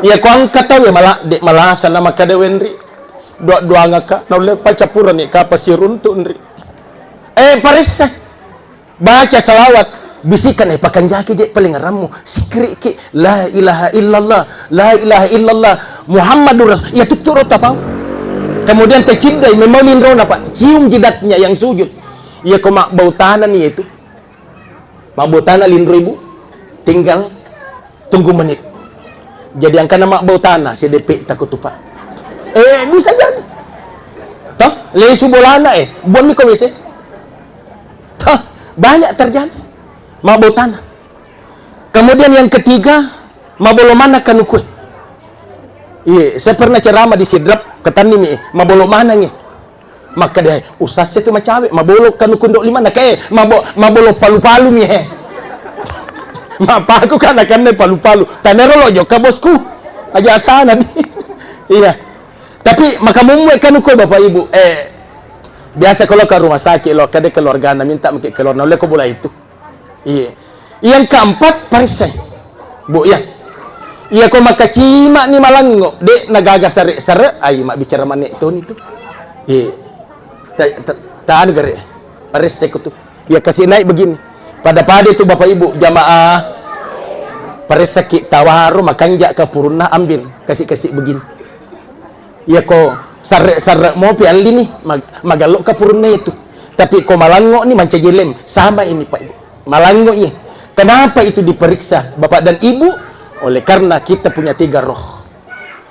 Ya, ko angka tau ya mala-, dek malasa nama kada wenri. Dua-duangaka, naulle pacapuran ni kapa siruntu nri. Eh, paressa. Baca salawat, bisikan, eh, pakanjaki je paling arammu, sikriki, la ilaha illallah, la ilaha illallah, Muhammadur Rasul, ya tutturo tapau. Kemudian tacindai, memang linrona, Pak, cium jidatnya yang sujud. Ya, ko mabbau tanah ni itu. Mabbau tanah linro ibu, tinggal tunggu menit. Jadi angkana mabbau tanah, si D P tak kutupa. Eh, bisa jadi. Toh, lesu bolana, eh, buang mi ko W C. Toh, banyak terjadi. Mabbau tanah. Kemudian yang ketiga, mabolo mana kanukue. Iya, saya pernah ceramah di Sidrap, ketanni mi, eh, mabolo mana ngi. Makkeda, "Ustaz, saya tu macawe, mabolo kanu kundok lima na kae, mabo-, mabolo palu-palu mi he." Mappaku kana kanne palu-palu. Tanero lo jokka bosku. Aja sana di. Iya. Tapi maka mummu kanu ko Bapak Ibu. Eh, biasa kalau ke rumah sakit lo, kada keluarga na minta mungkin keluar na oleh ko bola itu. Iya. Yang keempat, paressai. Bu, ya. Iya, ko makacima ni malangngo, de nagaga sare-sare, ai mabbicara manek toni tu. Iya. Ta, ta, ta anu gare. Paressai ko tu. Iya, kasih naik begini. Pada-pada itu Bapak Ibu jamaah. Paressaki tawaro makanja kapurunna ambil. Kasih-kasih begini. Iya ko sarre-sarre mopi alli ni, mag-, magallo kapurunna itu. Tapi ko malangngo ni mancaji lem, sama ini Pak Ibu. Malangngo iya. Kenapa itu diperiksa Bapak dan Ibu? Oleh karena kita punya tiga roh.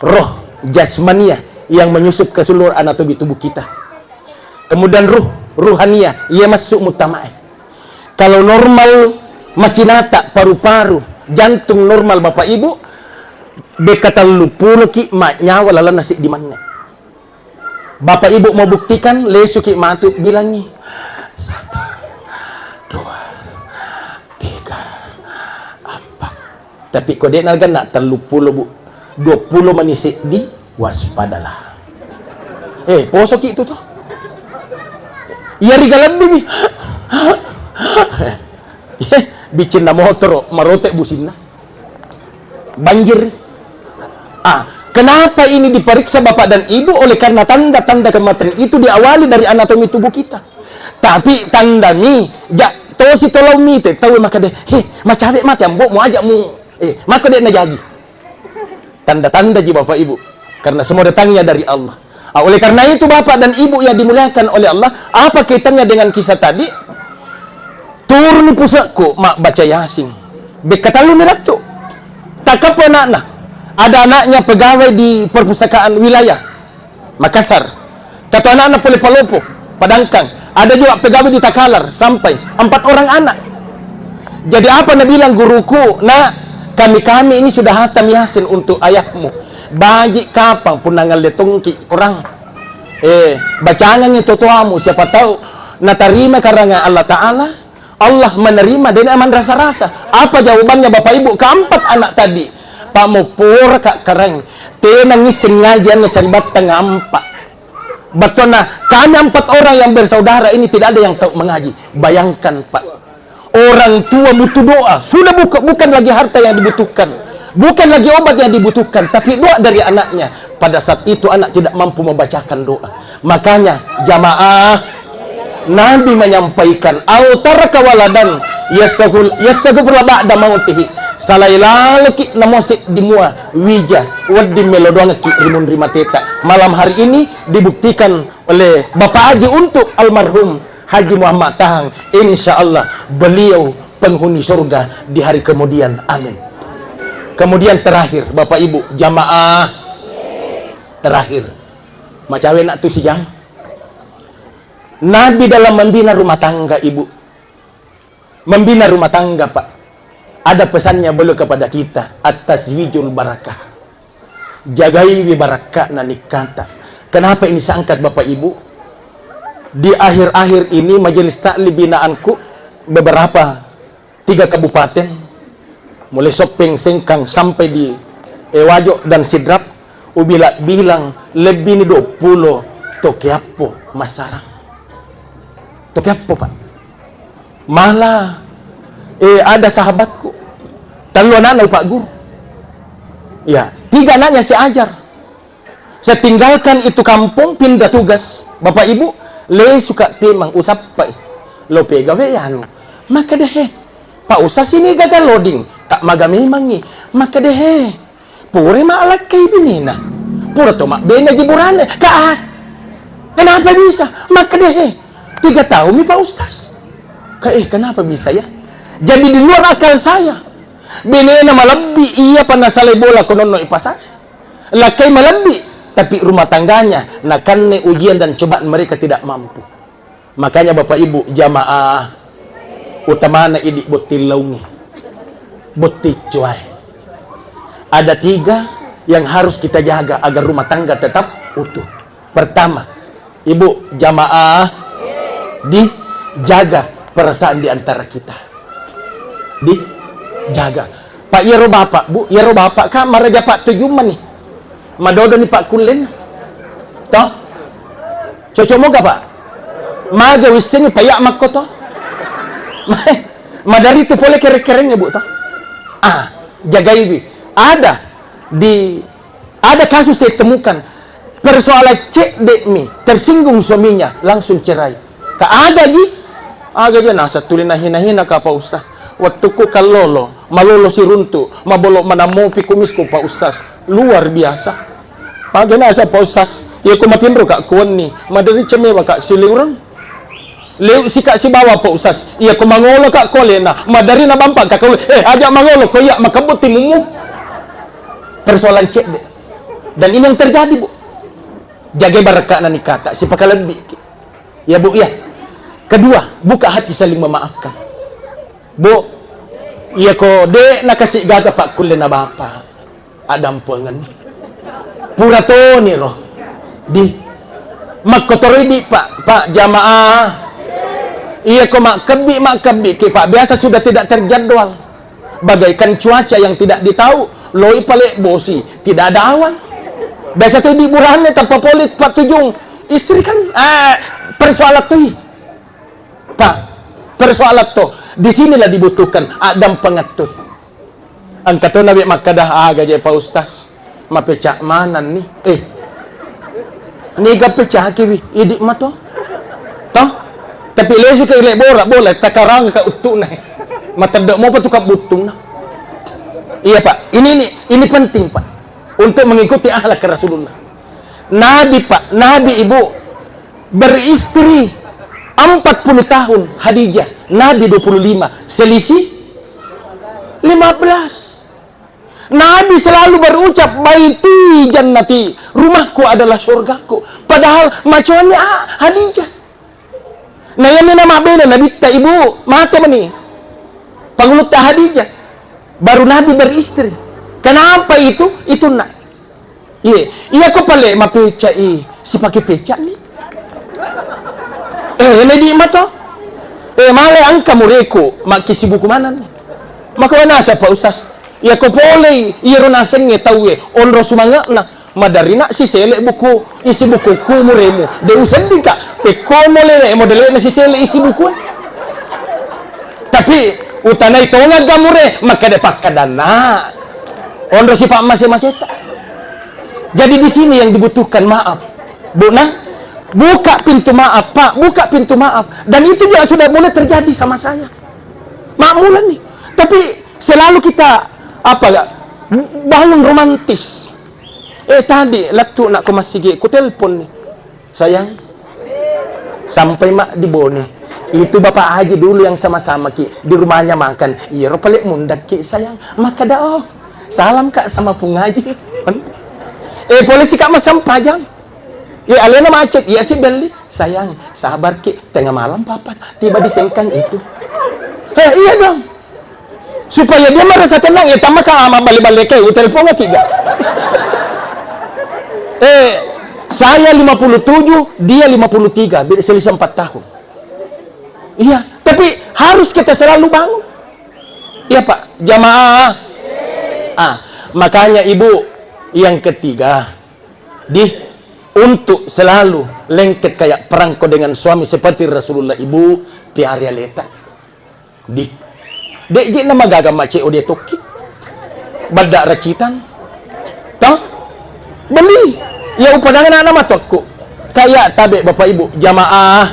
Roh jasmania yang menyusup ke seluruh anatomi tubuh kita. Kemudian ruh, ruhania, iya masuk mutamae. Kalau normal masinata, paru-paru, jantung normal Bapak Ibu, beka tellu pulo ki ma nyawa lalenna siddi manne. Bapak Ibu mau buktikan, lesuki matu, bilangi. Satu, dua, tiga, empat. Tapi ko de'na genna telluppulo, Bu. Duappulo mani seddi, waspadalah. Eh, posoki itu toh. Iya riga lebbi mi. Eh, bicinna motoro, marote businna. Banjir. Ah, kenapa ini diperiksa Bapak dan Ibu? Oleh karena tanda-tanda kematian itu diawali dari anatomi tubuh kita. Tapi tandami, ja, tosi tolong mite, tau maka deh, "He, macawe mate ambo, mu aja mu, eh, maka dek najaji." Tanda-tanda ji Bapak Ibu. Karena semua datangnya dari Allah. Ah, oleh karena itu Bapak dan Ibu yang dimuliakan oleh Allah, apa kaitannya dengan kisah tadi? Turun pusekku, mak baca Yasin. Bekka tellu ni rattu. Takap anakna. Ada anaknya pegawai di perpustakaan wilayah Makassar. Katu anakna pole Palopo, Padangkang. Ada juga pegawai di Takalar, sampai empat orang anak. Jadi apa nabilang guruku, "Nak, kami-kami ini sudah hatam Yasin untuk ayahmu. Baji kapang punangan letongki Quran. Eh, bacangangi totoamu, siapa tahu natarima karangan Allah Ta'ala." Allah menerima, dena manrasa-rasa. Apa jawabannya Bapak Ibu? Keempat anak tadi, "Pak, mupura ka kareng, tena ngisseng ngaji anna saribattang ampa." Bettona, kami empat orang yang bersaudara ini tidak ada yang tahu mengaji. Bayangkan, Pak, orang tua butuh doa. Sudah buka-, bukan lagi harta yang dibutuhkan, bukan lagi obat yang dibutuhkan, tapi doa dari anaknya. Pada saat itu anak tidak mampu membacakan doa. Makanya jamaah, Nabi menyampaikan, "Au taraka waladan yastaghfir, yastaghfir ba'da mautihi." Salai laloki namose di mua wija, wedding melo doangki rimun rimateta. Malam hari ini dibuktikan oleh Bapak Haji untuk almarhum Haji Muhammad Tahang. Insya Allah beliau penghuni surga di hari kemudian. Amin. Kemudian terakhir, Bapak Ibu, jamaah, terakhir. Macawe nak tu sijang. Nabi dalam membina rumah tangga, Ibu. Membina rumah tangga, Pak. Ada pesannya beliau kepada kita, "At-tazwijul barakah." Jagaiwi barakka'na nikkata. Kenapa ini saya angkat, Bapak Ibu? Di akhir-akhir ini majelis taklim binaanku beberapa tiga kabupaten, mulai Soppeng, Sengkang, sampai di, eh, Wajo dan Sidrap, ubilang-bilang lebbi ni duappulo to keappo massarang. To keappo, Pak. Malah, eh, ada sahabatku, tellu anakna upagguru. Ya, tiga anaknya saya ajar. Saya tinggalkan itu kampung, pindah tugas. Bapak Ibu, lesuka pemang usappai. Lo pegawe anu. Maka deh, Pak Ustaz ini gagal loading. Tak maga memangi. Maka deh, pure ma alakkai binena. Pura to ma bena jiburane. Ka, kenapa bisa? Maka deh, tiga tahun mi Pak Ustaz. Ka, eh, kenapa bisa ya? Jadi di luar akal saya. Benena malebbi, iya pa nasalai bola ko nonno i pasar. Lakkai malebbi, tapi rumah tangganya nakanne ujian dan cobaan mereka tidak mampu. Makanya Bapak Ibu jamaah, utamana idi botting laungi, botting cuae. Ada tiga yang harus kita jaga agar rumah tangga tetap utuh. Pertama, Ibu jamaah, dijaga perasaan di antara kita. Dijaga. Pak, iyaro bapak, Bu, iyaro bapak kan maraja Pak tujuh mani. Madodo ni Pak Kullen. Toh? Cocok moga, Pak? Maga wissengi Pak ya makko toh? Madari tu pole kere-kerengnya, Bu, toh? Ah, jagaiwi. Ada di Ada kasus saya temukan, persoalan cedde mi, tersinggung suaminya, langsung cerai. Ka aga ji? Aga ji, nasa tuli nahina-hina ka Pak Ustaz. Wettukku kallolo, malolo siruntu, mabolo manammopi kumisku Pak Ustaz. Luar biasa. Aga nasa Pak Ustaz, iya ko matinro ka kuwenni, maderi cemewa ka siliureng. Leu sika sibawa Pak Ustaz. Iya ko mangolo ka ko alena, madari na bampa ka ko. Eh, aja mangolo ko iya makebbu timummu. Persoalan cedde. Dan ini yang terjadi, Bu. Jagai barakana nikata, sipakalebbi. Ya, Bu, ya. Kedua, buka hati saling memaafkan. Bu, iya ko de nakasi gaga pakkulle na bapa, adampuangen. Pura toni ro. Di. Makkotoroi di, Pak, Pak, jamaah. Iya ko makkebbi, makkebbi ki, Pak, biasa sudah tidak terjadwal. Bagaikan cuaca yang tidak ditahu, loi pale bosi, tidak ada awan. Biasa tu di burane tanpa pole Pak Tujung. Istri kan, ah, persoalan tu. Pak, persoalan to. Di sinilah dibutuhkan addampengeng to. Engka to nabe makkada, "Aga je Pak Ustaz, mapecak manenni." Eh, niga pecaki wi, idi mato. Toh? Tapi lesu ke ile bola, bola, takarang ka uttuna. Mateddo mopa tu kabuttungna. Iya, Pak. Ini, ini, ini penting, Pak. Untuk mengikuti akhlak Rasulullah. Nabi, Pak, Nabi, Ibu, beristri empat puluh tahun, Khadijah, Nabi dua puluh lima, selisih lima belas. Nabi selalu berucap, "Baiti jannati, rumahku adalah surgaku." Padahal macoannya, ah, Khadijah. Nah, yang nama beda Nabitta, Ibu, mate meni. Pangulutta Khadijah. Baru Nabi beristri. Kenapa itu? Itu nak. Iya, iya ko pale mapecai, sipake pecani. Eh, ledi mato. Eh, male engka mureku, makkisi buku manenni. Maka wana siapa Ustaz? Iya ko polei, iyaro nasengnge tauwe, onro sumange'na. Maderina sisele buku, isi bukuku muremu. De usedding ka, pekko mo lele, modele'na sisele isi buku. Tapi utanai tonga ga mure, makkeda pakkadanna. Onro sipa mase-maseta. Jadi di sini yang dibutuhkan maaf. Bu, nah, buka pintu maaf, Pak, buka pintu maaf. Dan itu juga sudah mulai terjadi sama saya. Makmulan nih. Tapi selalu kita, apa ya, bangun romantis. Eh, tadi lettu nak ke masigi, ku telepon nih. Sayang, sampai mak di Bone. Itu Bapak Haji dulu yang sama-sama ki di rumahnya makan. Iyaro pale mundakki, sayang. Makkeda, "Oh, salam Kak sama Pung Haji." Eh, polisi Kak masempajang. Iya, alena macet, iya si belli. "Sayang, sabar ki, tengah malam papa tiba di Sengkang itu." Eh, iya dong. Supaya dia merasa tenang, ya tama ka ama balik-balik ke, telepon ki ga. Eh, saya lima puluh tujuh, dia lima puluh tiga, beda selisih empat tahun. Iya, tapi harus kita selalu bangun. Iya, Pak, jamaah. Ah, makanya Ibu, yang ketiga, di untuk selalu lengket kayak perangko dengan suami seperti Rasulullah, Ibu, piara aleta. Di. De'je na magaga mace ode tokki. Badda racitan. Toh? Beli. Ya upadang anak matokku. Kayak tabe Bapak Ibu, jamaah.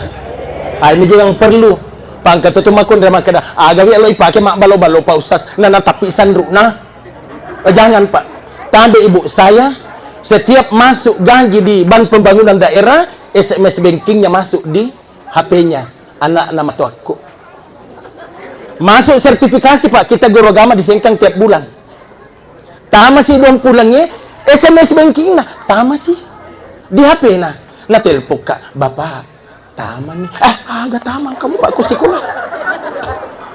Ah, ini juga yang perlu. Pangkat tu makun dia makkeda, "Aga wi lo ipake mak balo-balo Pak Ustaz." Nah, nah, tapi sandrukna. Eh, jangan, Pak. Tabe Ibu, saya setiap masuk gaji di Bank Pembangunan Daerah, S M S bankingnya masuk di H P-nya anakna matoakku. Masuk sertifikasi, Pak, kita guru agama di Sengkang tiap bulan. Tamasi dua pulangnge, S M S bankingna, tamasi di H P-na. Na telepon, Kak, "Bapak, tamani." "Eh, aga tamang kamu, Pak, ku sekolah."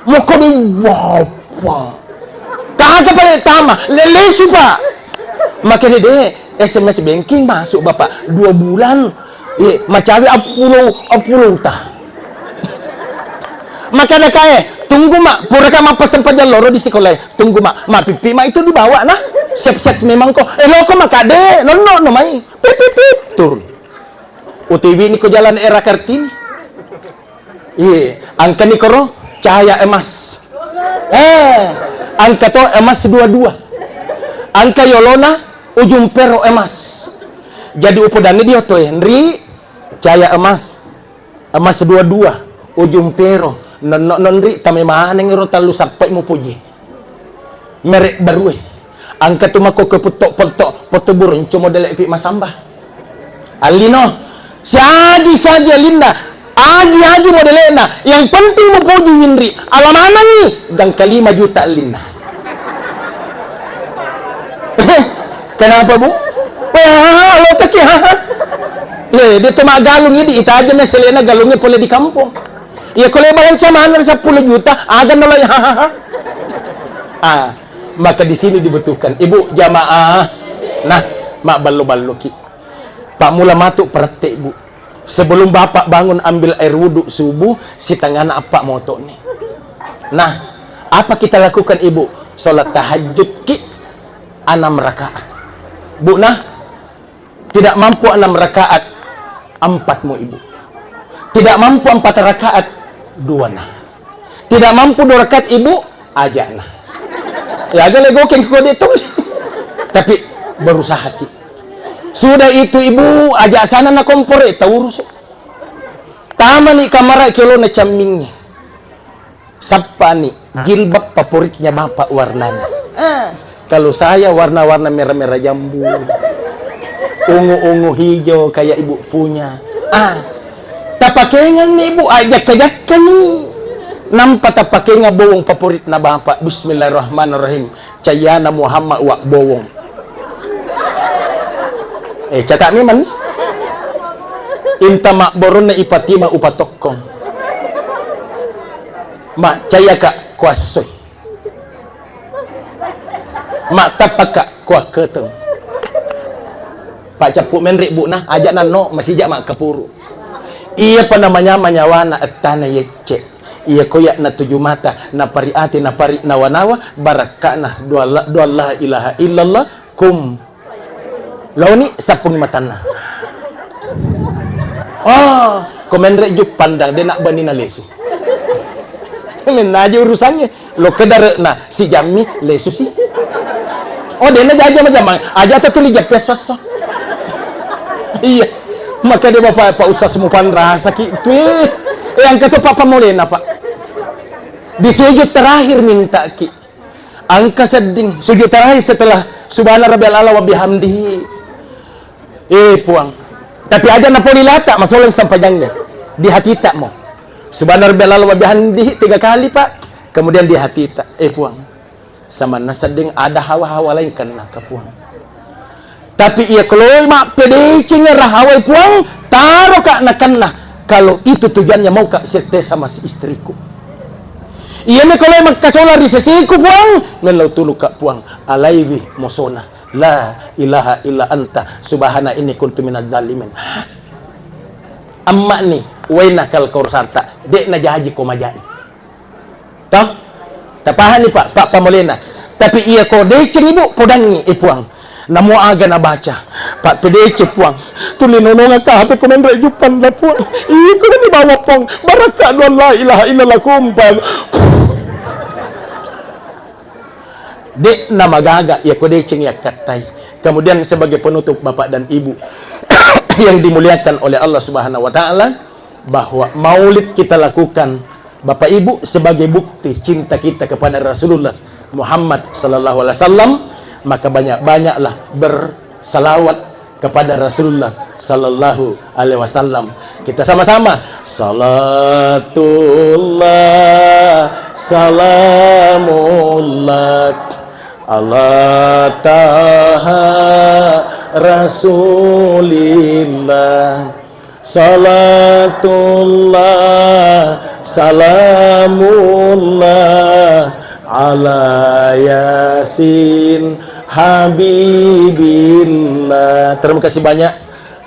Moko di, "Bapak." Kagak pale tama, le-, lesu, Pak. Makanya deh, S M S banking masuk, Bapak, dua bulan. Iya, macawe appulo, appulo uta. Makanya kae, tunggu mak, pura ka mappasempajang loro di sekolah. Tunggu mak, mak pipi mak itu dibawa nah. Siap-siap memang kok. Eh, loko mak kade, nonno no mai. Pip, pip, pip, turun. U T W ni ko jalan era Kartini. Iye, angka ni koro cahaya emas. Eh, angka to emas dua dua. Angka yolona ujung pero emas. Jadi upodanni dio toe, nri cahaya emas. Emas dua dua, ujung pero. Nonno nonri tame maneng ro tallu sappai mupuji. Merek barue. Angka tu mako ke puttok-puttok, potto burung cuma delek fi masamba. Allino, siaji-siaji alinna, agi-agi modelekna, yang penting mupoji winri, ala manengi, gangka lima juta alinna. Kenapa, Bu? Wah, lo teki, ha? Ye, dia tu mak galung ini, ita aja na selena galungnya pole di kampung. Ya, kalau balang cama sepuluh juta, aga nalai, ha? Ah, maka di sini dibutuhkan. Ibu, jamaah, nah, mak ballo-ballo ki. Pak mula matu perette, Bu. Sebelum Bapak bangun ambil air wudhu subuh, sitengana eppa moto'ni. Nah, apa kita lakukan, Ibu? Sholat tahajud ki enam rakaat. Bu, nah, tidak mampu enam rakaat, empat mu, Ibu. Tidak mampu empat rakaat, dua nah. Tidak mampu dua rakaat, Ibu, ajak nah. Ya, aga legokeng ko de tong. Tapi berusaha ki. Sudah itu, Ibu, ajak sana na kompor, eh, taurus. Tamani kamara ki olona cammingnge. Sappani, jilbab favoritnya Bapak warnanya. Ah, kalau saya warna-warna merah-merah jambu. Ungu-ungu hijau kayak Ibu punya. Ah, tapakengan nih, Ibu, ah, jakka-jakka nih. Nampa tapakenga bowong favoritna Bapak. Bismillahirrahmanirrahim. Cayana Muhammad wa bowong. Eh, cakak memang. Inta mabboronna ipatima upatokkong. Mak cayaka kuassoi. Mak tapaka kuakketeng. Pak cappu menre, Bu, nah, aja nanno masija makkapuru. Iya pa namanya manyawana ettana yecce. Iya koyak na tuju mata, napari ati, napari nawa-nawa, barakkana dua la, dua la ilaha illallah, kum. Laoni sappungi matanna. Oh, ko menre ju pandang, de nak bani na lesu. Mennaji urusannya. Lo kederekna si jammi lesu si. Oh, dena jaja majamang. Aja ta tuli jappe sosso. Iya. Maka dia Bapak, Pak Ustaz mupan rasa ki. Tuh. Eh, angkat tuh Pak pamolena, Pak. Di sujud terakhir minta ki. Angka sedding. Sujud terakhir setelah Subhana Rabbiyal A'la wa bihamdihi. Eh, Puang. Tapi aja napoli lata, masoleng sampajangnya. Di hati tak mau. Subhana Rabbiyal A'la wa bihamdihi tiga kali, Pak. Kemudian di hati tak. Eh, Puang. Samanna sedding ada hawa-hawa lain kenna ke Puang. Tapi iya keloi mappedeceng rahawai Puang, taro ka nakenna. Kalau itu tujuannya mau ka sette sama si istriku. Iya me keloi makkasola ri seseku Puang, mellau tulu ka Puang, alaiwi mosona. La ilaha illa anta subhana inni kuntu minaz zalimin. Amma ni, waina kal kaursarta, de najaji ko majai. Toh? Tapahani, Pak, Pak pamolena. Tapi iya ko deceng ibu, podangi, eh Puang. Namo aga nabaca. Pak pedece, Puang. Tuli nononga ka H P ko menre juppang da, Puang. Iya ko ni bawa, Puang. Barakka dua la ilaha illallah kumpa. De namagaga iya ko deceng yakkattai. Kemudian sebagai penutup, Bapak dan Ibu yang dimuliakan oleh Allah Subhanahu wa Ta'ala, bahwa maulid kita lakukan, Bapak Ibu, sebagai bukti cinta kita kepada Rasulullah Muhammad sallallahu alaihi wasallam, maka banyak-banyaklah bersalawat kepada Rasulullah sallallahu alaihi wasallam. Kita sama-sama, salatullah salamullah ala taha rasulillah. Salatullah salamullah ala yasin habibillah. Terima kasih banyak.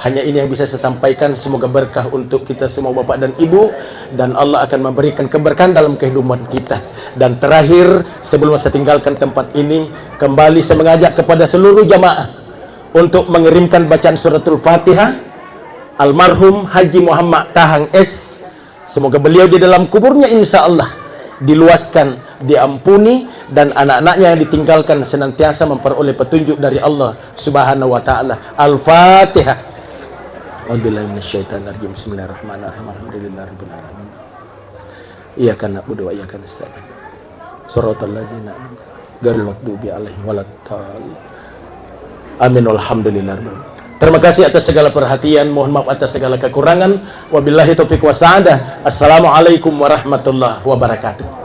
Hanya ini yang bisa saya sampaikan. Semoga berkah untuk kita semua, Bapak dan Ibu, dan Allah akan memberikan keberkahan dalam kehidupan kita. Dan terakhir, sebelum saya tinggalkan tempat ini, kembali saya mengajak kepada seluruh jamaah untuk mengirimkan bacaan suratul Fatihah almarhum Haji Muhammad Tahang S. Semoga beliau di dalam kuburnya, insya Allah, diluaskan, diampuni, dan anak-anaknya yang ditinggalkan senantiasa memperoleh petunjuk dari Allah Subhanahu wa Ta'ala. Al-Fatihah. A'udzubillahi minasyaitonirrajim. Bismillahirrahmanirrahim. Alhamdulillahirabbil alamin. Iyyaka na'budu wa iyyaka nasta'in. Shiratal ladzina an'amta 'alaihim ghairil maghdubi 'alaihim waladdallin. Amin, walhamdulillah. Terima kasih atas segala perhatian, mohon maaf atas segala kekurangan. Wabillahi taufiq wasa'adah. Assalamualaikum warahmatullahi wabarakatuh.